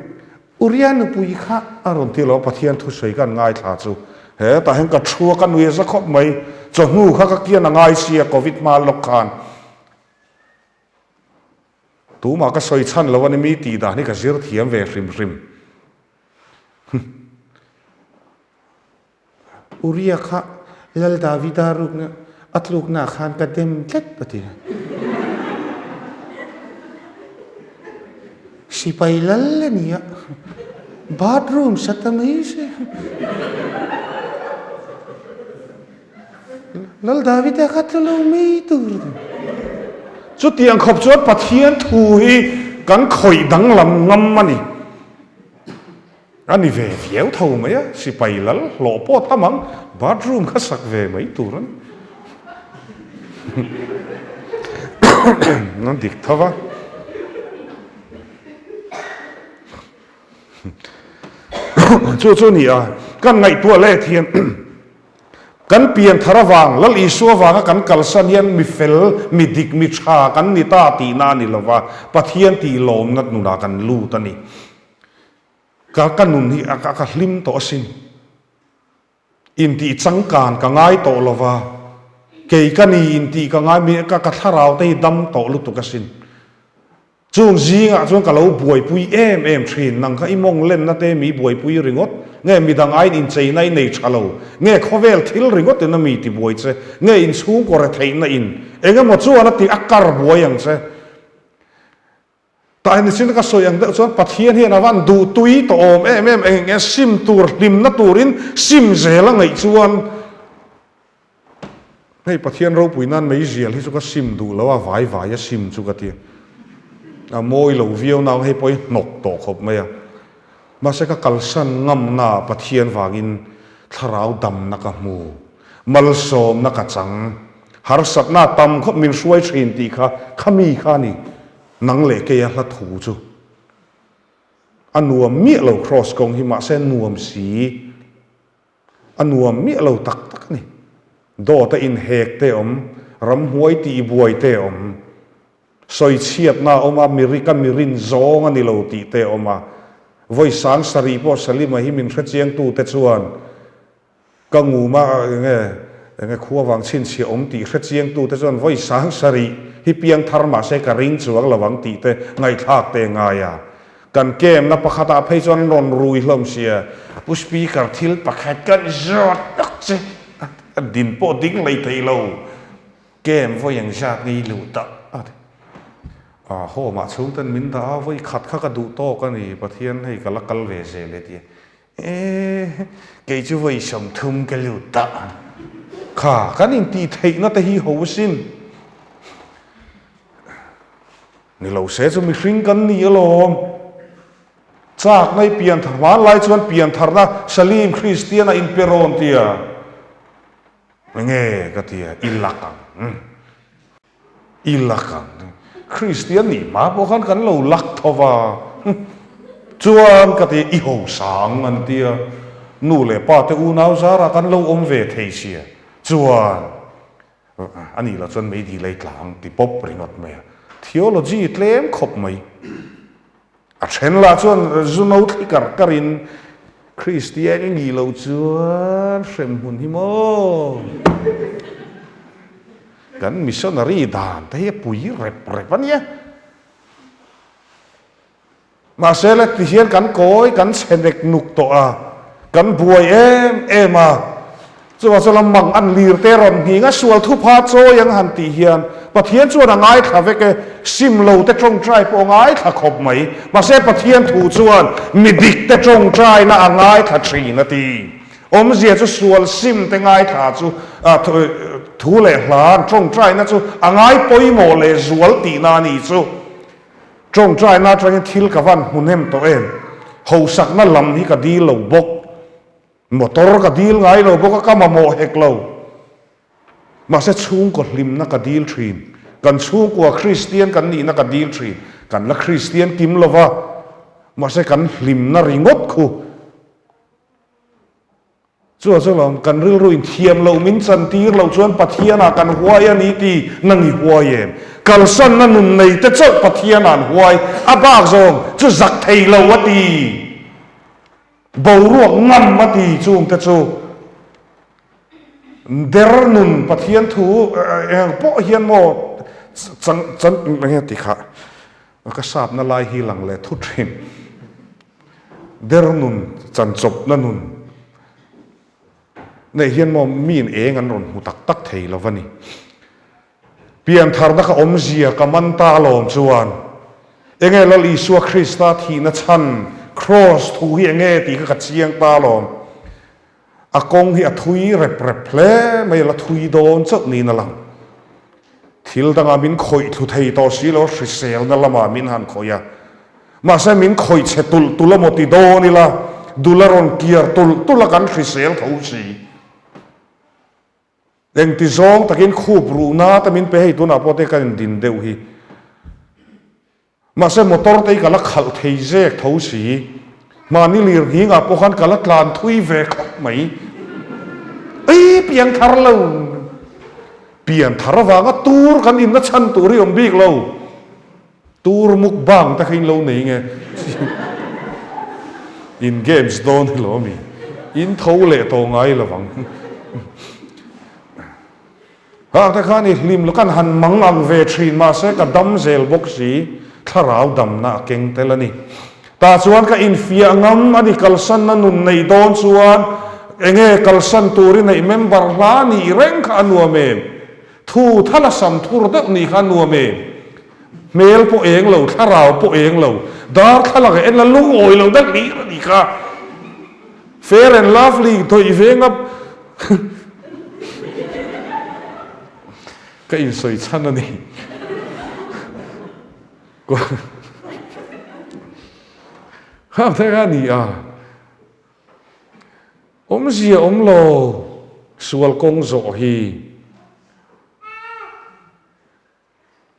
Uria nupui kha a rawn ti lo a, Pathian thusawi kan ngaithla chu hetah hian ka thu a ka nui a za khawp mai, chawhnu kha ka kian a ngai sia Covid hma lawk khan tumah ka sawi chhan lo a ni mi tih dan hi ka zir thiam ve hrim hrim.
Uria kha Lal Davida rukna a tluknaah khan ka dem tlat a ti. Sipai lal a ni a, bathroom sa ta mai se. Lal Davida kha tlu lo mai tur a ti.
Chutiang khawp chuan Pathian thu hi kan khawih danglam ngam a ni. A ni ve viau tho mai a, sipai lal hlawh pawh tam ang, bathroom kha sak ve mai tur a ni. A dik tho va. Chu chu ni a, kan ngaihtuah let hian kan pian thar avang, Lal Isua avanga kan kalsan hian mi fel, mi dik, mi tha kan ni ta tihna a ni lo va, Pathian tih lawmna nunah kan lut a ni. Ka ka nun hi a ka hlim tawh asin. Intih changkan ka ngai tawh lo va, kei ka ni intih ka ngai mi ka ka thlarau te hi dam tawh lutuk asin. Chung zingah chuan ka lo buaipui em em thin, nang kha i mawng lenna te mi buaipui ringawt, nge midang aiin incheina i nei tha lo, nge khawvel thil ringawt in a mi ti buai che, nge inchhungkaw retheihna in engemaw chuan a ti a kar buai ang che. Tah hian nichin ka sawi ang deuh chuan Pathian hian a van duh tui tawh awm em em eng eng sim tur hlimna turin sim zel a ngaih chuan hei Pathian ropui nan mei zial hi chu ka sim duh lo a vai vai a sim chu ka ti a mawi lo viau nang hei pawh hi hnawk tawh khawp mai a mahse ka kalsan ngamna Pathian vangin thlarau damna ka hmu malsawmna ka chang harsatna tam khawp min hruai thin tih kha khami kha a ni. Nang leh keia hla thu chu a nuam miah lo cross kawng hi mahse nuam si a nuam miah lo tak tak a ni. Dawt a inhek te awm, ramhuai tih buai te awm, sawichhiatna a awm a, mirika mirin zawng a ni lo tih te awm a, vawi sang sarih pawh Salima hi min hrechiangtu te chuan Ka nguma enge enge khua vang chhinchhiah awm tih hre chiangtute chuan vawi sang sarih hi piang thar mah se ka ring chuang lo ang tih te ngaihthlak te ngai a. Kan camp na pakhatah phei chuan rawn rui hlawm sia, Pu Speaker thil pakhat kan zawt tak che. Din pawh ding lei thei lo. Kem vawi eng zat nge i luh dah a ti. A home ah chhung ten min dah a, vawi khat kha ka duh tawk a ni, Pathian hei ka la kal ve zel e ti a. E, kei chu vawi 30 ka lut dah. Kha, kan intih theihna te hi ho sin. Ni lo se chu mihring kan ni alawm. Chak ngai pian thar hmanlai chuan pian tharna Salim Kristian a inpe rawn tia. Enge ka tia i lak ang. I lak ang. Kristian nih hma pawh khan kan lo lak tho va. Chuan ka tia i hosa ang an tia. Nu leh pa te unau zarah kan lo awm ve thei sia. Chuan a nih loh chuan meidil ei tla ang ti pawp ringawt mai a. Theology tlem khawp mai. A then lah chuan zu no thli kar kar in Kristian i nih loh chuan hremhmun hi maw? Kan missionary dan te hi a pui rep rep a nia. Mahse le ti hian kan kawi kan chhe nek nuk tawh a, kan buai em em a. Chuvang chuan lam mang an lir te rawn nghing a, sual thupha chawi ang han tih hian Pathian chuan a ngaithla vek e, sim lo te tawngtai pawh a ngaithla khawp mai. Mahse Pathian thu chuan mi dik te tawngtaina a ngaithla thin a ti. Awmzia chu sual sim te ngaithla chu thu leh hla an tawngtaina chu a ngai pawimawh leh zual tihna a ni chu. Tawngtaina atangin thil ka van hmu hnem tawh em? Hosakna lam hi ka dil lo bawk. Motor ka dil ngai lo bawk a, ka mamawh hek lo. Mahse chhungkaw hlimna ka dil thin. Kan chhungkua Kristian kan nihna ka dil thin. Kan la Kristian kim lo va, mahse kan hlimna ringawt khu. Chu chu lawm, kan rilru in thiam loh min chan tir loh chuan Pathianah kan huai a ni ti nang i huai em? Kalsanna nun nei te chauh Pathianah an huai, a bak zawng chu zak thei lo a ti. Boruak ngam a ti chung te chu der nun Pathian thu eng pawh hian maw chang chan enge ti kha ka sapna lai hi lang leh thu thin der nun chan chawpna nun nei hian maw mi in eng an rawn hmu tak tak thei lo va ni. Piantharna ka awmzia ka man ta alawm chuan enge Lal Isua Krista thihna chhan Kraws thu hi enge tih kha ka chiang ta alawm. A kawng hi a thui rep rep hle mai a la thui dawn chauh niin a lang. Thil dangah min khawih thlu thei tawh si lo hriselna lamah min han khawih a. Mahse min khawih chhe tulh tulh a maw ti dawn ila dul a rawn kiar tulh tulh a kan hrisel tho si. Engti zawng takin khup ruhna te min pe hei tunah pawh te ka indin deuh hi. Mahse motor te hi ka la khalh thei zek tho si. Mahni lirnghingah pawh khan ka la tlan thui ve khawp mai. Ei pian thar lo. Pian thar avanga tur kan inna chhan tur hi awm bik lo. Tur mukbang te kha in lo nei nge? In games dawn hi lo ami? In tho leh tawh ngai lo vang. Hang te khan i hlim lo kan han mang ang ve thin mahse ka dam zel bawk si, thlarau damna a keng tel a ni. Tah chuan ka infiah ngam a ni kalsanna nun nei dawn chuan enge kalsan tur i neih member hla nih reng kha a nuam em? Thu thala sam thur deuh nih kha a nuam em? Hmel pawh eng lo, thlarau pawh eng lo, darthlalang ah en la lungawi lo deuh hlir a nih kha. Fair and lovely dawih venga ka insawi chhan a ni. Khang te kha a ni a. Awmzia awm lo sual kawng zawh hi.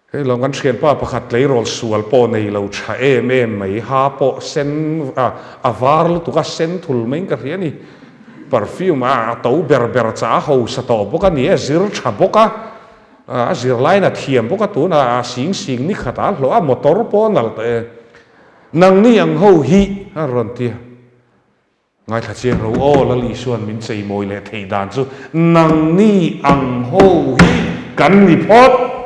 Hei lo kan thianpa pakhat tleirawl sual pawh nei lo tha em em mai, ha pawh sen a a var lutuk a sen thul maiin ka hria a ni. Perfume a a to ber ber chah a hausa tawh bawk a ni e, zir tha bawk a, a zirlaiin a thiam bawk a tunah a sing sing ni khat a hlawh a, motor pawh a nalh tawh e. Nangni ang ho hi a rawn ti a. Ngaithla chiang ro aw, Lal Isua'n min cheimawi leh theih dan chu nangni ang ho hi kan ni phawt.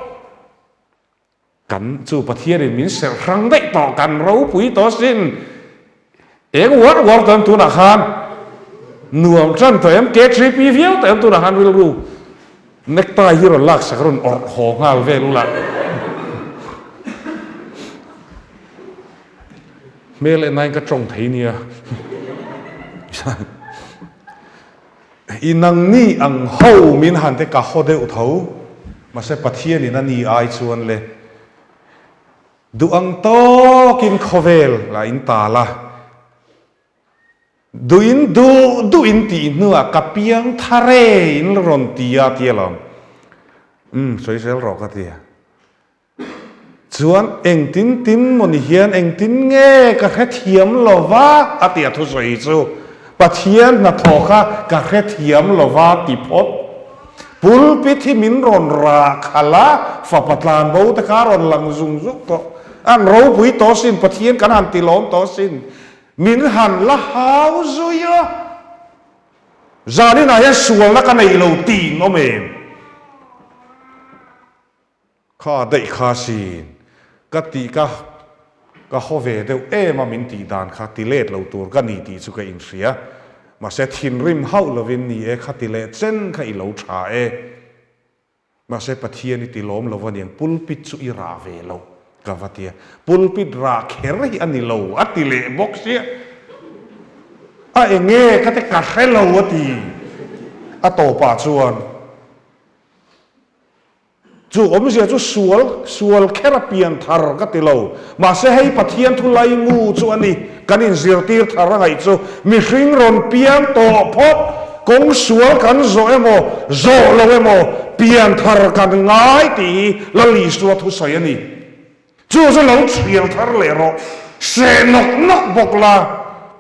Kan chu Pathianin min serh hrang daih tawh, kan ropui tawh sin. Eng uar uar chuan tunah khan Nuam tan tawh em? K3P viau tawh em tunah khan rilru necktie hi rawn laksak rawn awrh haw nghal vel ula. Hmel en aiin ka tawng thei nia. I nangni ang ho min han te ka haw deuh tho, mahse Pathianin a ni ai chuan le duh ang tawkin khawvel lah in tal a, duhin duh duh in tih hnuah ka piang thar e in rawn ti a tia lawm. Umm sawi zel rawh ka ti a. Chuan engtin tin maw ni hian engtin nge ka hrethiam lo va a ti a thusawi chu Pathian hnathawh kha ka hrethiam lo va ti phawt. Pulpit hi min rawn rah khalh a, fapa tlan bo te kha a rawn lang zung zung tawh. An ropui tawh sin, Pathian kan han ti lawm tawh sin. Min han la hau zui a. Zaninah hian sualna ka nei lo tiin awm em? Kha daih kha sin, ka tih ka ka haw ve deuh em a min tih dan kha ti let lo tur ka ni tih chu ka inhria. Mahse thinrim hauh lovin ni e kha ti leh chen kha i lo tha e. Mahse Pathian i ti lawm lo aniang pulpit chu i rah ve lo ka va tia. Pulpit rah kher hi a ni lo a ti leh bawk sia. A enge ka te ka hre lo a ti a tawpah chuan. Chu awmzia chu sual, sual kher a pian thar ka ti lo. Mahse hei Pathian thu laimu chu a ni, kan inzirtir thar a ngaih chu. Mihring rawn piang tawh phawt, kawng sual kan zawh emaw, zawh lo emaw, pian thar kan ngai tih hi Lal Isua thusawi a ni. Chu chu lo thial thar leh rawh. Seh nawk nawk bawk la,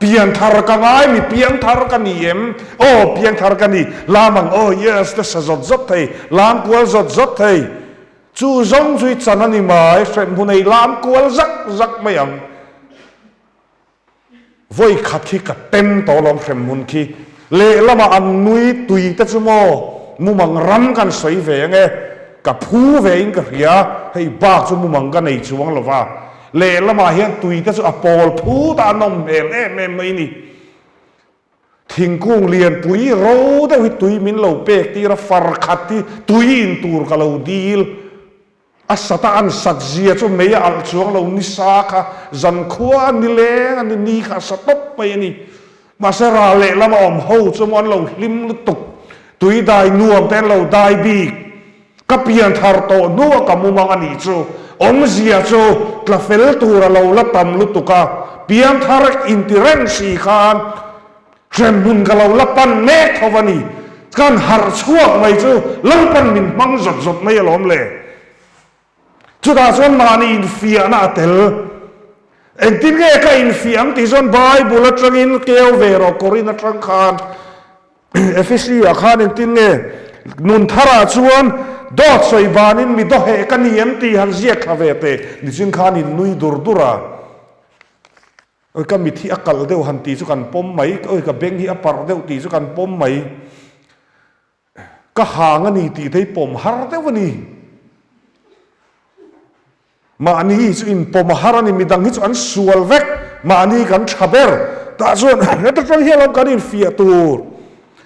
pian thar ka ngai mi piang thar ka ni em? Aw piang thar ka ni, lam ang aw yes te sa zawt zawt thei, lam kual zawt zawt thei. Chu zawng chu i chan a ni mai, hremhmun ei lam kual zak zak mai ang. Vawi khat khi ka tem tawh alawm hremhmun khi. Lehlamah an nui tui te chu maw mumang ram kan sawi ve ange, ka phu ve in ka hria, hei bak chu mumang ka nei chuang lo va. Lehlamah hian tui te chu a pawl phut a, a nawm hmel em em mai ni. Thingkung lianpui ro deuh hi tui min lo pek tir a, far khat hi tui in tur ka lo dil. A sat a an sat zia chu mei a alh chuang lo nisa kha zankhua a ni leng a ni ni kha a sa tawp mai a ni. Mahse ral lehlam a awm ho chu maw an lo hlim lutuk, tui dai nuam te an lo dai bik. Ka pian thar tawh hnu a ka mumang a nih chu awmzia chu tla fel tur a lo la tam lutuk a, pian thar inti reng si khan Hremhmun ka lo la pan mek tho a ni. Kan harh chhuak mai chu Lalpan min hmang zawt zawt mai alawm le. Chutah chuan mahni infiahna a tel. Engtin nge ka infiah ang tih chuan Bible atangin keu ve rawh Korin atang khan Efesi ah khan engtin nge nun tharah chuan dawt sawi banin mi dawheh ka ni em tih han ziak thla ve teh nichin khan in nui dur dur a. Oi ka mit hi a kalh deuh han tih chu kan pawm mai, oi ka beng hi a parh deuh tih chu kan pawm mai. Ka hang a ni tih te hi pawm har deuh a ni. Mahni hi chu inpawm a har a ni, midang hi chu an sual vek, mahni kan tha ber. Tah chuan heta tang hian lam kan infiah tur,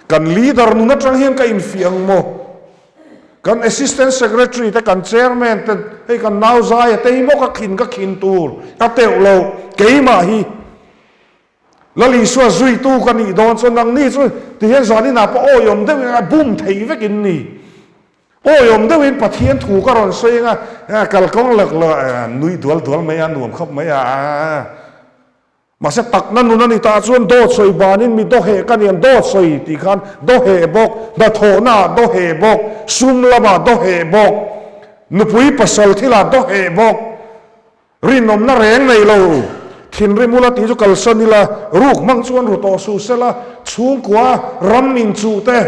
kan leader nun atang hian ka infiah ang maw? Kan Assistant Secretary te, kan Chairman te, hei kan nau Zaia te hi maw ka khin ka khin tur ka teuh lo, keimah hi Lal Isua zuitu ka nih dawn chuan nangni chu tihian zaninah pawh awiawm deuhin a bum thei vek in ni. Awiawm deuhin Pathian thu ka rawn sawi anga kalkawng lak lo nui dual dual mai a, nuam khawp mai a. Mahse takna nun a ni tah chuan dawt sawi banin mi dawheh ka niang dawt sawi tih khan dawheh bawk, hnathawhna ah dawheh bawk, sum lamah dawheh bawk, nupui pasal thilah dawheh bawk, rinawmna reng nei lo, thinrim ula tih chu kalsan ila, ruk hmang chuan ru tawh suh sela, chhungkua ram inchuh te,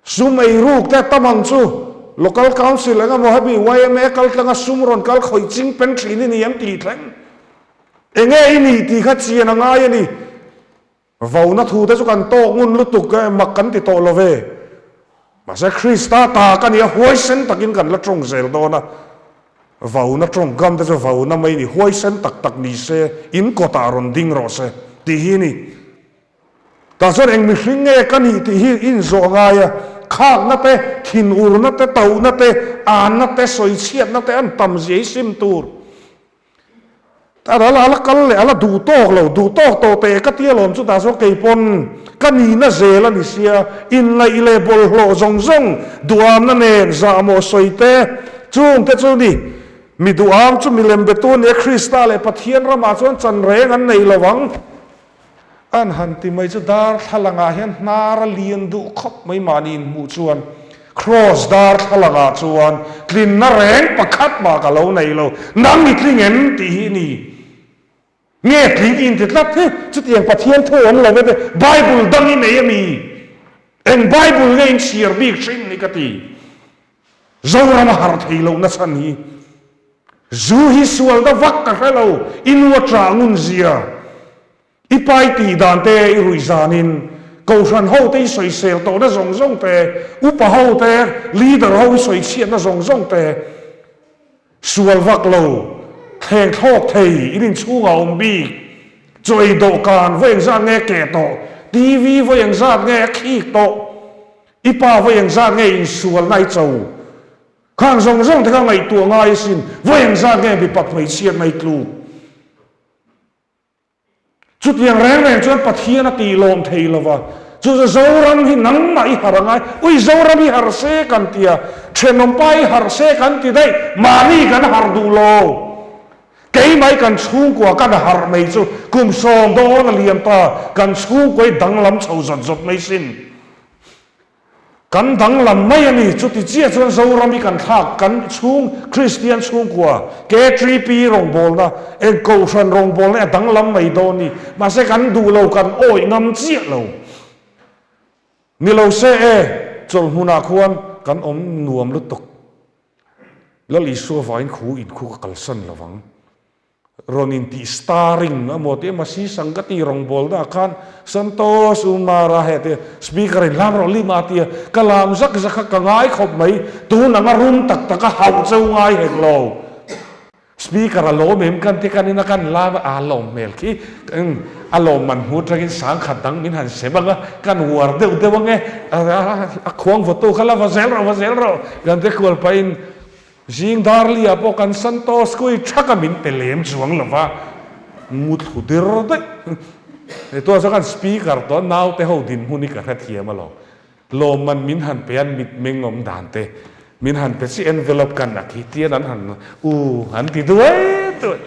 Sum ei ruk te tam ang chu Local Council eng emaw hemi yma kal tlanga sum rawn kal khawih ching pen thin i ni em tih thleng enge i nih tih kha chian a ngai a ni. Vauna thu te chu kan tawk ngun lutuk e, mak kan ti tawh lo ve. Mahse Krista ta ka nia huaisen takin kan la tawng zel dawn a. Vauna tawngkam te chu vauna mai ni huaisen tak tak ni se in kawtah rawn ding rawh se tih hi a ni. Tah chuan eng mihring nge ka nih tih hi inzawh ngai a, khakna te, thinurna te, tohna te, anna te, sawichhiatna te an tam zia hi sim tur. A ral a la kal leh a la duh tawk lo, duh tawk tawh teh ka ti alawm chutah chuan kei pawn ka nihna zel a ni sia, inngaih leh bawlhhlawh zawng zawng duhamna nen zahmawh sawi te chung te chu ni. Mi duham chu milem betu a nia, Krista leh Pathian ramah chuan chan reng an nei lo ang. An han ti mai chu darthlalangah hian hnar a lian duh khawp mai mahni inhmuh chuan Kraws darthlalangah chuan tlinna reng pakhat mah ka lo nei lo, nang i tling em tih hi ni nge tling in ti tlat hi chutiang Pathian thu awm lo e Bible dang i nei a mi eng Bible nge in chhiar bik hrim ni ka ti Zoram a harh thei lohna chhan hi Zu hi sual da vak ka hre lo, i nu a ṭah ngun zia, i pai tih dan te i ruih zanin, kohhran ho te i sawisel tawhna zawng zawng te, upa ho te, leader ho i sawichhiatna zawng zawng te, sual vak lo, thleng thlawk thei, in inchhungah awm bik, chaw ei dawhkan vawi engzat nge keh tawh, TV vawi engzat nge a khik tawh, i pa vawi engzat nge insualna i cho. Khang zawng zawng te kha ngaihtuah ngai asin, vawi engzat nge mipat hmeichhiat mai tluk. Chutiang reng reng chuan Pathian a tih lawm thei lo va, chu chu Zoram hi nangmah i harh a ngai, ui Zoram hi harh se kan ti a, thenawmpa hi harh se kan ti daih, mahni kan harh duh lo. Keimah kan chhungkua kan harh mai chu kum sawm dawn a liam ta, kan chhungkua hi danglam chho zawt zawt mai sin. Kan danglam mai a ni. Chuti chiah chuan Zoram hi kan thlak, kan chhung Kristian chhungkua KTP rawngbawlna, eng Kohhran rawngbawlna hi a danglam mai dawn ni. Mahse kan duh lo, kan awih ngam chiah lo. Ni lo se e, chawlhmunah khuan kan awm nuam lutuk. Lal Isua vangin khu in khu ka kalsan lovang. Rawn intih starring a maw tih emaw si sang ka ti rawngbawlna ah khan Santosh Umar a heti speaker in lam rawh lim a tia ka lam zak zak kha ka ngai khawp mai tun anga rum tak tak a hauh cheu ngai hek lo speaker a lawm em kan ti kan ina kan lam a lawm hmel khi a lawm man hmu atangin sangkhat dang min han sem anga kan uar deuh deuh ange a khuang vawtu kha la va zel rawh va zel rawh kan ti kual pahin Zing Darli-ah pawh kan Santosh kui thaka min pe lem chuang lo va, mu thlu dir daih. Hei tuah chuan kan speaker tawh naute ho dinhmun hi ka hrethiam alawm. Lawmman min han pe an mitmeng awm dan te, min han pe chi envelope kan a khi tian an han u an ti duai duai.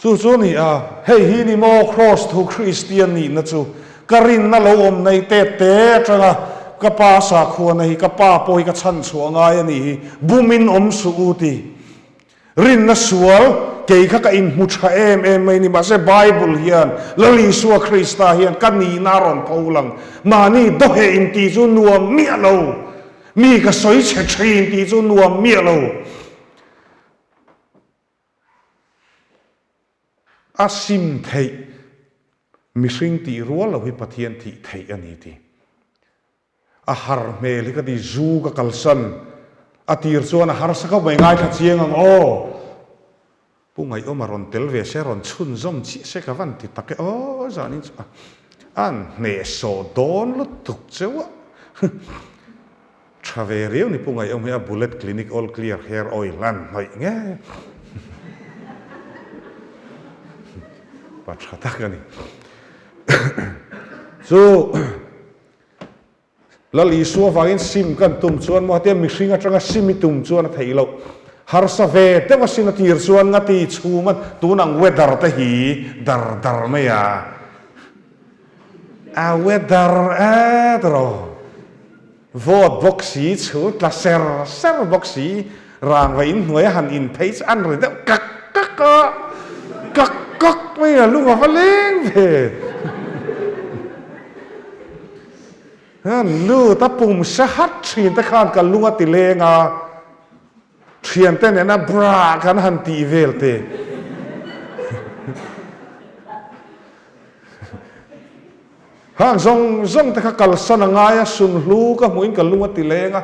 Chu chu ni a, hei hi ni maw Kraws thu Kristian nihna chu? Ka rinna lo awm nei tet te atanga ka pa sakhuana hi ka pa pawh hi ka chhan chhuah ngai a nih hi, bumin awm suh u ti. Rinna sual kei kha ka inhmu tha em em mai ni, mahse Bible hian Lal Isua Krista hian ka nihna a rawn pho lang. Mahni dawheh intih chu nuam miah lo, mi ka sawi chhe thin tih chu nuam miah lo. A sim theih, mihring tih rual lo hi Pathian thih theih a ni ti. A har hmel hi ka ti, zu ka kalsan a tir chuan a harsa khawp mai, ngaithla chiang ang aw. Pu Ngaihawma rawn tel ve se, rawn chhunzawm chiah se ka van ti tak e aw, zanin chu a an hnehsawh dawn lutuk cheu a. Tha ve riau ni Pu Ngaihawm hi a Bullet Clinic All Clear Hair Oil an hnawih nge pa tha tak a ni. Chu Lal Isua vangin sim kan tum chuan maw hetia mihring atanga sim i tum chuan a theih loh. Harsa ve deuh asin a tir chuan ngati chhum a tun ang weather te hi dar dar mai a. A weather et rawh. Vote bawk si, chhur tla ser ser bawk si, rangva in hnuai a han in phei chu an ri deuh kak kak a, kak kak mai a lung a va leng ve. An lut a pum se hat thin te khan ka lung a ti leng a, thiante nena bra kan han tih vel te. Hang zawng zawng te kha kalsan a ngai a, sunhlu ka hmuhin ka lung a ti leng a,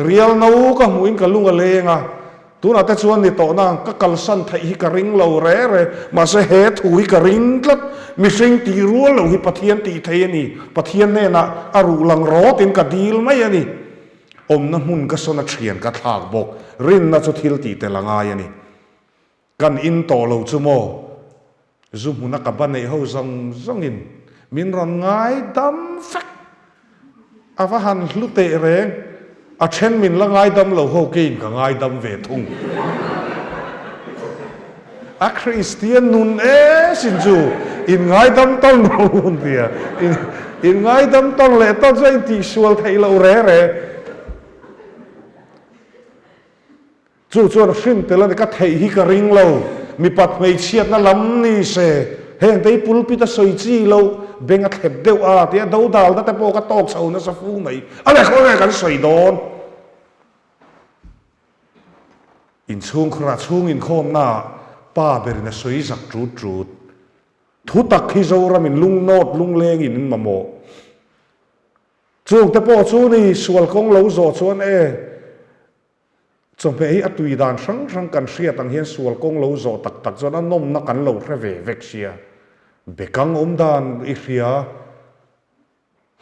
rial no ka hmuhin ka lung a leng a. Tunah te chuan ni tawh na, ka kalsan theih hi ka ring lo re re, mahse he thu hi ka ring tlat, mihring tih rual lo hi Pathian tih thei a ni, Pathian hnenah a ruh lang rawtin ka dil mai a ni. Awmna hmun ka sawn a thian ka thlak bawk, rinna chu thil tih tel a ngai a ni. Kan in tawh lo chu maw? Zu hmuna ka ba neih ho zawng zawngin min rawn ngaidam vek. A va han hlu teh reng. A then min la ngaidam lo ho keiin ka ngaidam ve thung. A Kristian nun e sin chu in ngaidam tawn lo hun tia. In ngaidam tawn leh tawn chu a intihsual theih loh re re. Chu chuan hrin tel a ni, ka theih hi ka ring lo, mipat hmeichhiatna lam ni se, heng te hi pulpit a sawi chi lo, beng a thlep deuh a tia dodalna te pawh ka tawk chho nasa fu mai, a leh khaw nge kan sawi dawn? Inchhungkhurah chhung inkhawmnaah pa berin a sawi zak ṭut ṭut. Thu tak hi Zoramin lungnawt lunglengin in mamawh. Chungte pawh chu ni sual kawng lo zawh chuan e, Chawhmeh hi a tui dan hrang hrang kan hriat ang hian sual kawng lo zawh tak tak chuan a nawmna kan lo hre ve vek sia. Bekang awm dan i hria,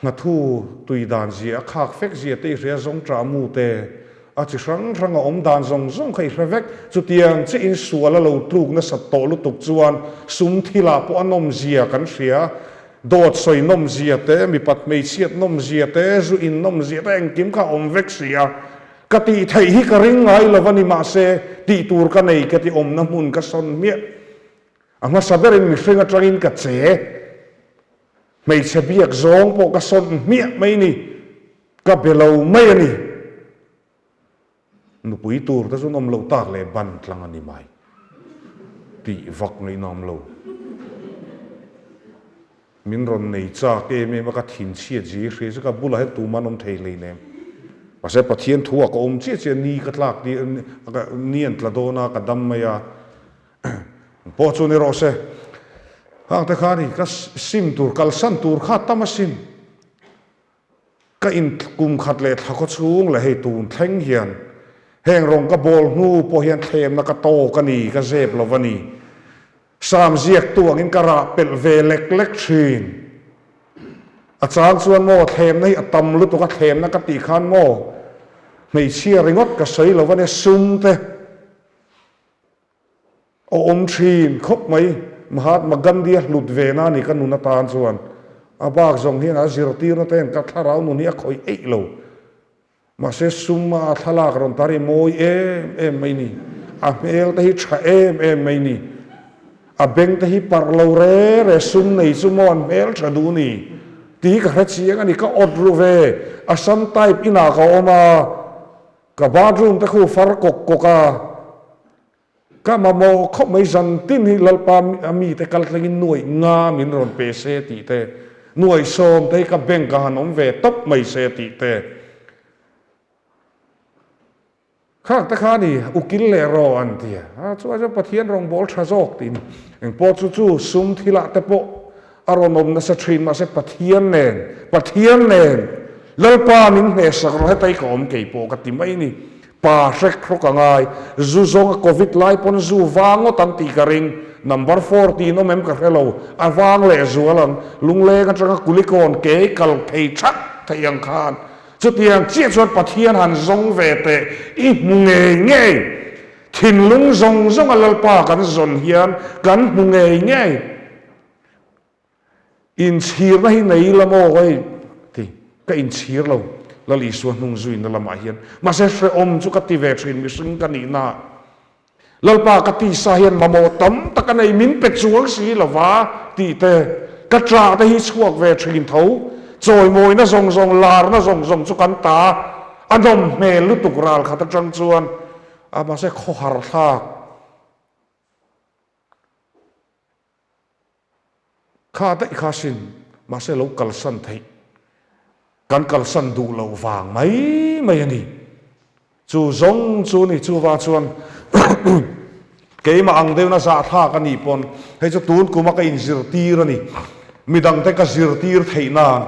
nghathu tui dan zia a khak fek zia te i hria, zawngṭah mu te, a chi hrang hrang a awm dan zawng zawng kha i hre vek. Chutiang chiah in sual a lo tluk nasat tawh lutuk chuan sum thilah pawh a nawm zia kan hria. Dawt sawi nawm zia te, mipat hmeichhiat nawm zia te, zu in nawm zia te engkim kha a awm vek sia. Ka tih theih hi ka ring ngai lo a ni mahse tih tur ka nei ka ti awmna hmun ka sawn hmiah. A hmasa berin mihring atangin ka che. Hmeichhe biak zawng pawh ka sawn hmiah mai ni. Ka be lo mai a ni. Nupui tur te chu an awm loh tak leh ban tlang a ni mai. Tih vak ngaihnawm lo. Min rawn nei chak em em a, ka thinchhiat zir hria chu ka bulah hian tuman awm thei hlei nem. Mahse Pathian thu ah ka awm chiah chiah ni ka tlak tir ni an tla dawn a ka dam mai a pawh chu ni rawh se. Hang te khan i ka sim tur kalsan tur kha tam a sim. Ka in kum khat leh thla khaw chhung leh hei tun thleng hian heng rawng ka bawl hnu pawh hian thlemna ka tawk a ni, ka zep lo va ni. Sam ziaktu angin ka rah pelh ve lek lek thin. A chang chuan maw thlemna hi a tam lutuk a, thlemna ka tih khan maw hmeichhia ringawt ka sawi lo va nia, sum te, A awm thin khawp mai. Mahatma Gandhi a hlut ve na ni ka nun atan chuan a bak zawng hian a zirtirna te hian ka thlarau nun hi a khawih eih lo. Mahse sum a thlalak rawn tar hi mawi em em mai ni. A hmel te hi tha em em mai ni. A beng te hi parh lo re re sum nei chu maw an hmel tha duh ni tih hi ka hre chiang a ni. Ka awt ru ve. Assam type inah ka awm a, ka bathroom te khu far kawk kawk a. Ka mamawh khawp mai zan tin hi Lalpa mite kal tlengin nuaih nga min rawn pe se tih te, nuaih sawm te hi ka bank ah han awm ve tawp mai se tih te. Khak te kha ni ukil leh rawh an ti a, chuan chuan Pathian rawngbâwl tha zawk tiin engpawh chu chu sum thilah te pawh a rawn awm nasa thin mahse Pathian nen, Pathian nen Lalpa min hnehsak rawh heta i ka awm kei pawh ka ti mai ni. Pa hrek hrawk a ngai. Zu zawng a covid lai pawn zu vang ngawt ang tih ka ring. Number four tiin awm em ka hre lo. A vang leh zual ang. Lungleng atanga kulikawn ke kal phei that theih ang khan. Chutiang chiah chuan Pathian han zawng ve teh i hmu ngei ngei. Thinlung zawng zawnga Lalpa kan zawn hian kan hmu ngei ngei. Inchhirna hi nei ila maw hei ti ka inchhir lo Lal Isua hnung zuina lamah hian mahse hrehawm chu ka ti ve thin mihring ka nihna ah Lalpa ka tisa hian mamawh tam tak a nei min pe chuang si lova tih te ka ṭah te hi chhuak ve thin tho chawimawina zawng zawng larna zawng zawng chu kan ta a nawm hmel lutuk ral khat aṭang chuan a mahse khawhar thlak Kha daih kha sin, mahse lo kalsan theih, kan kalsan duh loh vang mai mai a ni. Chu zawng chu ni, chuvang chuan keimah ang deuhna zahthlak a nih pawn hei chu tun kuma ka inzirtir a ni. Midangte ka zirtir theih nan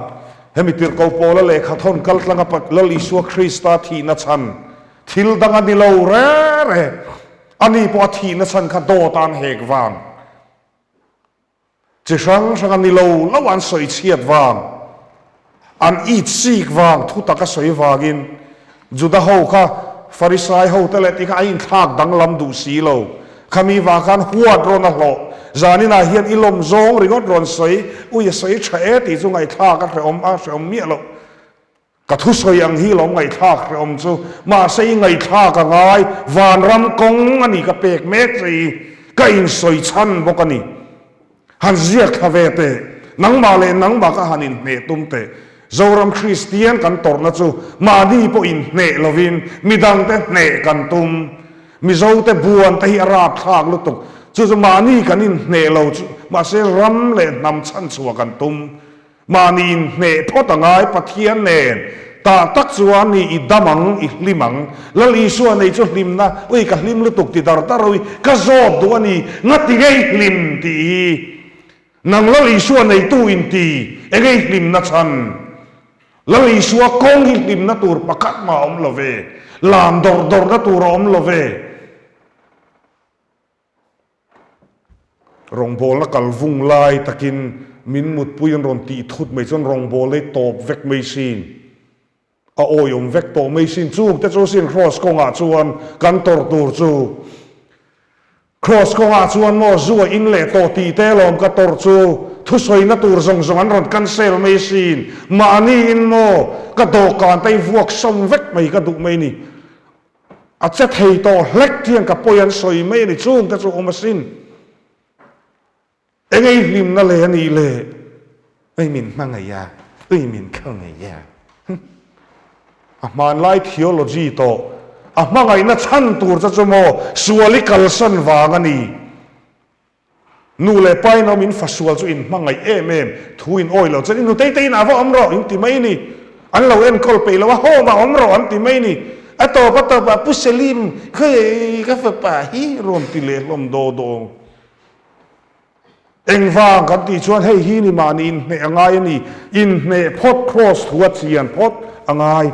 hemi tirhko pawla lehkha thawn kaltlanga Lal Isua Krista thihna chhan. Thil dang a ni lo re re. Ani pawh a thihna chhan kha dawt a an hek vang. Chi hrang hrang a ni lo lo an sawi chhiat vang, an it sik vang, thu taka sawi vangin Juda ho kha Farisai ho te leh ti kha an inthlak danglam duh si lo. Khami vang khan huat rawn a hlawh. Zaninah hian i lawm zawng ringawt rawn sawi, ui a sawi tha e tih chu ngaihthlak a hrehawm a hrehawm miah loh. Ka thusawi ang hi lawm ngaihthlak hrehawm chu, mahse i ngaihthlak a ngai, vanram kawng a ni ka pek mek che i, ka insawi chhan bawk a ni. Han ziak thla ve teh, nangmah leh nangmah ka han inhneh tum teh. Zoram Kristian kan tawrhna chu mahni pawh inhneh lovin midangte hneh kan tum. Mizote buan te hi a rapthlak lutuk, chu chu mahni kan inhneh lo chu, mahse ram leh hnam chhanchhuah kan tum. Mahni inhneh phawt a ngai Pathian nen tah tak chuan ni i dam ang, i hlim ang. Lal Isua nei chu hlimna, ui ka hlim lutuk ti dar dar ui, ka zawt duh a ni, ngati ngei hlim tih hi. Nang Lal Isua neitu in ti, engei hlimna chhan? Lal Isua kawng hi hlimna tur pakhat mah a awm lo ve, lam dawrh dawrhna tur a awm lo ve. Rawngbawlna kal vung lai takin min mutpui an rawn tih thut mai chuan rawngbawlna hi tawp vek mai sin, a awiawm vek tawh mai sin. Chung te chu sin Kraws kawngah chuan kan tawrh tur chu. Kraws kawngah chuan maw zu a in leh tawh tih te lawm ka tawrh chu. Thusawina tur zawng zawng an rawn cancel mai sin. Mahni in maw ka dawhkan te hi vuak sawm vek mai ka duh mai ni. A che thei tawh hlek hian ka pawi an sawi mai a ni, chung te chu awm asin. Eng ei hlimna le a nih le? Ei min hmangaih a, ei min khawngaih a. A hmanlai theology tawh, a hmangaihna chhan tur che chu maw sual i kalsan vang a ni. Nu leh pa in awm in fasual chu in hmangaih em em, thu in awi lo chuan i nutei te in a va awm rawh in ti mai ni. An lo enkawl peih lo a, home ah awm rawh an ti mai ni. A tawp a tawp ah Pu Selim khawi ka fapa hi rawn ti leh hlawm daw daw. Engvang kan tih chuan hei hi ni mahni inhneh a ngai a ni, inhneh phawt cross thu a chian phawt a ngai.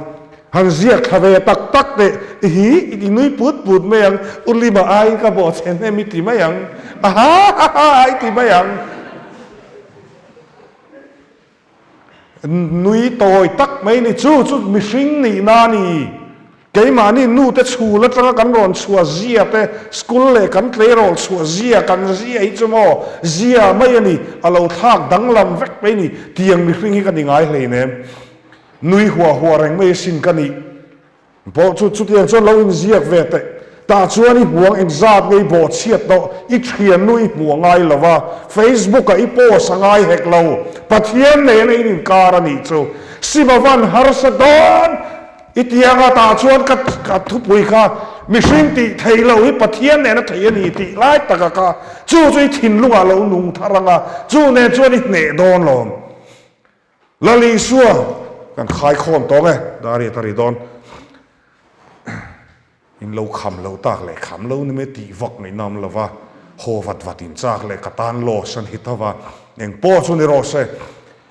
Han ziak thla ve tak tak teh, i hi i nui put put mai ang, u Lima aiin ka bawh chhe hnem i ti mai ang, aha ha ha i ti mai ang. Nui tawi tak mai ni, chu chu mihring nihna a ni. Keimahni nute chhul atanga kan rawn chhuah zia te, school leh kan tleirawl chhuah zia kan zia hi chu maw zia mai a ni, a lo thlak danglam vek mai ni, tiang mihring hi ka ni ngai hleinem. Nui huah huah reng mai asin ka nih pawh chu chutiang chuan lo inziak ve teh. Tah chuan i hmuang engzat nge i bawhchhiat tawh i thiannu i hmuh a ngai lo va, Facebook ah i post a ngai hek lo. Pathian nena in inkar a nih chu. Sima van harsa dawn i tianga tah chuan ka ka thupui kha mihring tih theih loh hi Pathian nena thei a ni tih lai taka kha chu chu i thinlungah lo nung thar anga chu nen chuan i hneh dawn lawm. Lal Isua kan khaikhawm tawng e, dar i a ta ri dawn. In lo kham lo tak leh kham lo ni mai tih vak ngaih nam lo va, haw vat vat in chak leh ka tan loss an hit ava, eng pawh chu ni rawh se.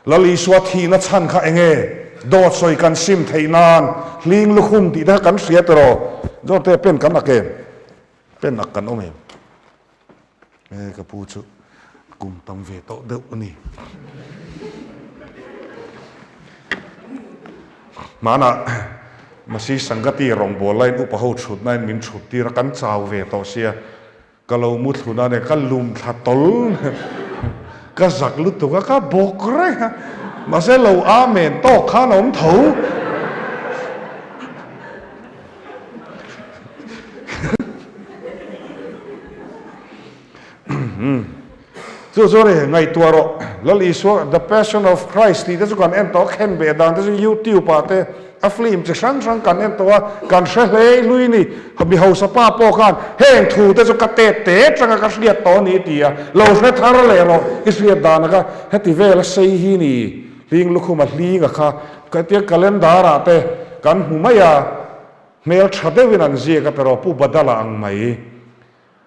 Lal Isua thihna chhan kha eng nge? Dawt sawi kan sim theih nan hling lukhum tih te kha kan hria tiraw? John te pen kan ak em? Pen ak kan awm em? E ka pu chu kum tam ve tawh deuh a ni. Hmanah Masi Sangati rawngbâwl laiin upa ho chhutnain min chhut tir a, kan chau ve tawh sia, ka lo mu thlun a nia, ka lum thla tawl ka zak lutuk a, ka bawk reng a, mahse lo amen tawk khan a awm tho. Chu chu ri ngaihtuah rawh. Lal Isua The Passion of Christ tih te chu kan en tawh a, khen beh dan te chu YouTube ah te a film chi hrang hrang kan en tawh a, kan hre hlei hlui ni. Mi hausa pa pawh khan heng thu te chu ka tet te atanga ka hriat tawh a ni ti a, lo hre thar leh rawh i hriat dan aka heti vel a sei hi ni. Hling lukhum a hling a kha ka tia calendar ah te kan hmu mai a, hmel tha deuhin an ziak a tiraw Pu Badala ang mai.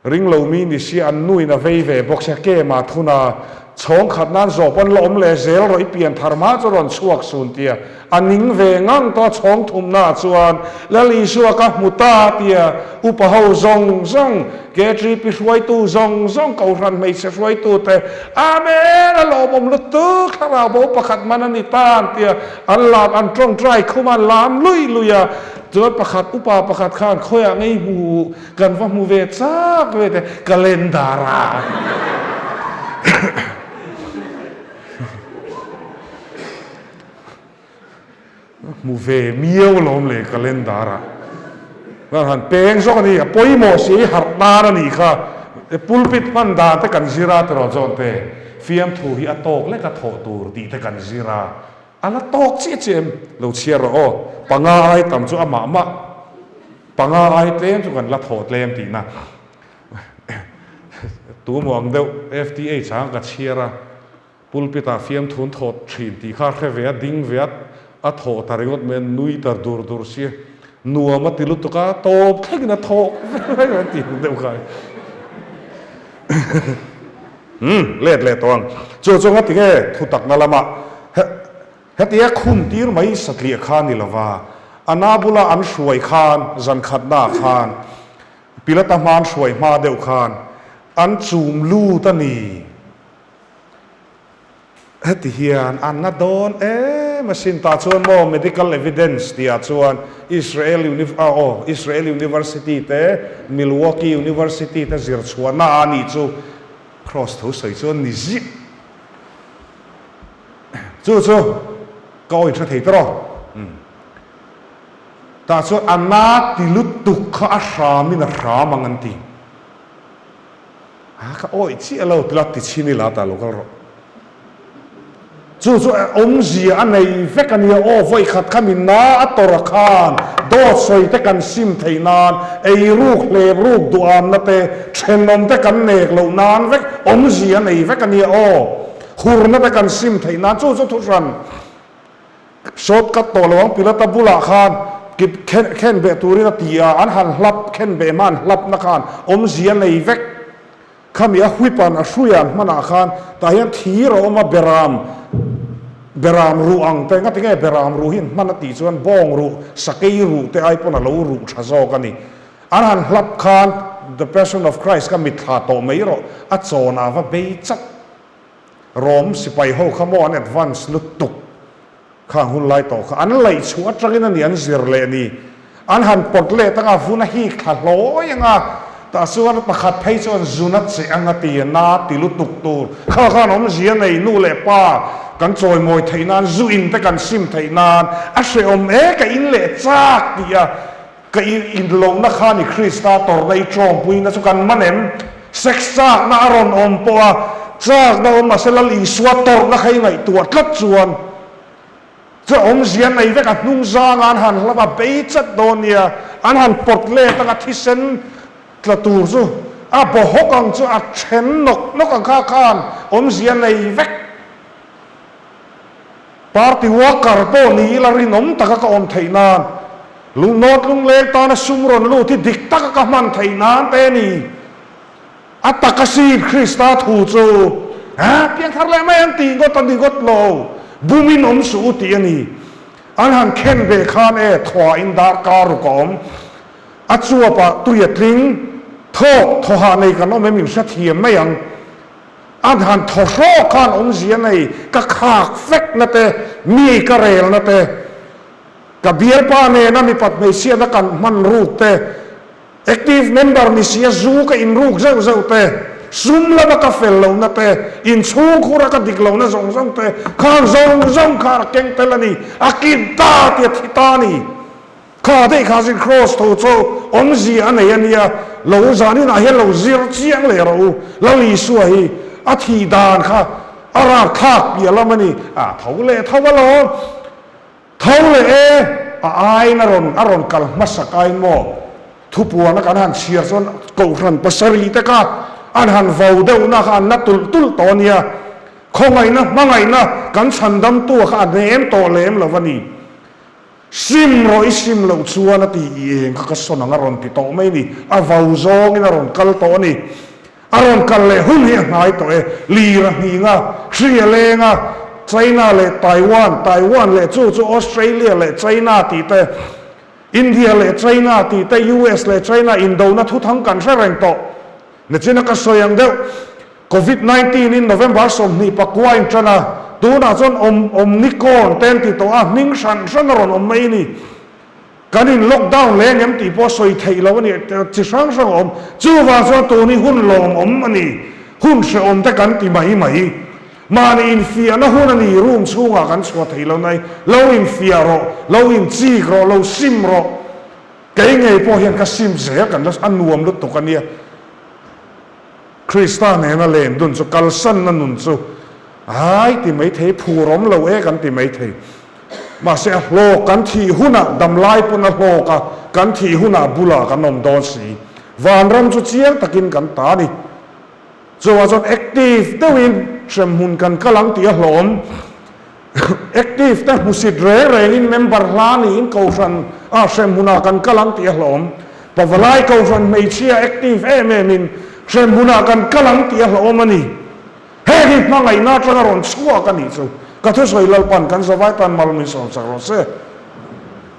Ring lo mi ni si an nu in a vei ve bawk sia kem ah thun a. Chhawng khat nan zawh pawn la awm leh zel rawh i pian thar hma chu rawn chhuak sun tia a ning ve ngang tawh a chhawng thumna ah chuan Lal Isua ka hmu ta tia upa ho zawng zawng KTP hruaitu zawng zawng Kohhran hmeichhe hruaitu te Amen a lawmawm lutuk thlarau bo pakhat man a ni tan tia an lam an tawngtai khum a an lam lui lui a chuan pakhat upa pakhat khan khawiah ngei hmu Kan va hmu ve chak ve te calendar a. Hmu ve miau alawm le calendar a. Kan han peng zawk a ni, a pawimawh si harh tan a nih kha. Pulpit hman dan te kan zir a tiraw John te, fiamthu hi a tawk lek a thawh tur tih te kan zir a. A la tawk chiah chiah em? Lo chhiar rawh aw. Panga ai tam chu amah mah. Panga ai tlem chu kan la thaw tlem tihna. Tu maw ang deuh FTH ang ka chhiar a, pulpit ah fiamthun thaw thin tih kha hre ve a, ding ve a, a thaw ta ringawt mai a, nui ta dur dur sia, nuam a ti lutuk a, tawp thlengin a thaw vek an ti ang deuh kha. Umm, let leh tawh ang. Chu chu ngati nge thutakna lamah hetia khum tir mai satliah kha ni lova, a na bula an hruai khan zan khatnaah khan Pilata hma an hruai hma deuh khan an chum lut a ni. Heti hian an na dawn em asin tah chuan maw medical evidence tihah chuan Israel aw Israel University te Milwaukee University te zir chhuahna a nih chu Cross tho sawi chuan ni ziah. Chu chu ka aw inhre thei tawh. Tah chuan a na ti lutuk kha a hramin a hram ang an ti. A ka awih chiah lo tila ti chhin ila tah lo kal rawh. Chu chu awmzia a nei vek a nia aw, vawi khat kha min na a tawrh a khan dawt sawi te kan sim theih nan, ei ruk hlep ruk duhamna te, thenawm te kan nek loh nan vek awmzia a nei vek a nia aw, hurna te kan sim theih nan chu chu thu hran. Short cut tawh lo ang Pilata bulah khan kip khen beh turin a ti a, an han hlap khen beh hma an hlapna khan awmzia nei vek. Khami a whip-an a hruian hmanah khan tah hian thir a awm a, beram beram ruh ang te, ngati nge beram ruh hi an hman a tih chuan bawng ruh, sakei ruh te ai pawn a lo ruh tha zawk a ni. An han hlap khan The Passion of Christ kha mitthla tawh mai rawh, a chawnah va bei chat. Rom sipai ho kha maw an advance lutuk khang hun lai tawh kha an laih chhuah atangin a ni an zir leh ni. An han pawt let anga vun a hik thla hlawi anga tah chuan pakhat phei chuan zun a che anga ti a na ti lutuk tur kha khan awmzia nei nu leh pa kan chawimawi theih nan zu in te kan sim theih nan a hrehawm e ka in leh chak tih a Ka inlohna kha ni Krista tawrhna i tawngpuina chu kan man em? Sex chakna a rawn awm pawh a, chakna awm mahse Lal Isua tawrhna kha i ngaihtuah tlat chuan chu awmzia nei vek a hnung zanga an han hlap a bei chat dawn nia, an han pawt let anga thisen tla tur chu a baw hawk ang chu a then nawk nawk ang kha khan awmzia nei vek. Party worker pawh ni ila rinawm taka ka awm theih nan, lungnawt lungleng tana sum rawn lut hi dik taka ka hman theih nan te ni. A taka sin Krista thu chu a piangthar leh mai ang tih ngawt a ni ngawt lo, bumin awm suh u tih a ni. An han khen ve khan e thuain darkar ruk a awm. A chuapah tui a tling, thawk thawhah nei kan awm em inhrethiam mai ang. A han thaw hrawk khan awmzia nei, ka khak fek na te, mi ka rel na te, ka bialpa nena mipat hmeichhiatna kan hman ruk te, active member ni sia zu ka inruk zeuh zeuh te, sum lama ka fel lohna te, inchhungkhura ka dik lohna zawng zawng te, khang zawng zawng khan a keng tel a ni, a kin ta tih a thi ta a ni. Kha daih kha zin Kraws tho chu awmzia a nei a nia, lo zanin ah hian lo zir chiang leh rawh u, Lal Isua hi a thih dan kha a rap thlak piah lam a ni, a tho leh tho alawm, tho leh e, a aiin a rawn a rawn kal hmasak aiin maw, thupuana kan han chhiar chuan Kohhran pasarih te kha an han vo deuhna kha an la tulh tulh tawh a nia, khawngaihna hmangaihna kan chhandamtu kha a hnem tawh lem lo a ni. Sim rawh i sim loh chuan a ti i eng kha ka sawn ang a rawn ti tawh mai a ni. A vau zawngin a rawn kal tawh a ni. A rawn kal leh hun hi a hnai tawh e. Lir a nghing a, hri a leng a, China leh Taiwan, Taiwan leh chu chu Australia leh China tih te, India leh China tih te, US leh China indona thuthang kan hre reng tawh. Nichina ka sawi ang deuh, Covid 19 in November 29 in tan a, tunah chuan awm Omnicorn te an ti tawh a, hming hran hran a rawn awm mai a ni. Kan in lockdown leng em tih pawh sawi theih loh a ni, chi hrang hrang a awm. Chuvang chuan tun hi hun lawmawm a ni, hun hrehawm te kan ti mai mai. Mahni infiahna hun a ni, room chhungah kan chhuah theih loh nai, lo infiah rawh, lo inchik rawh, lo sim rawh. Kei ngei pawh hian ka sim zel kan la, a nuam lutuk a nia. Krista nena len dun chu kalsanna nun chu ai ti mai thei, phur awm lo e kan ti mai thei. Mahse a hlawk kan thih hunah damlai pawn a hlawk a, kan thih hunah bulah kan awm dawn si. Vanram chu chiang takin kan ta a ni. Chuvang chuan active deuhin hremhmun kan kal ang tih a hlawm. Active te hmusit reng rengin member hla niin kohhran ah hremhmunah kan kal ang tih a hlawm. Pavalai kohhran hmeichhia active em emin hremhmunah kan kal ang tih a hlawm a ni. Heng hi hmangaihna atanga rawn chhuak a nih chu. Ka thusawi Lalpan kan zavai tan mal min sawmsak rawh se.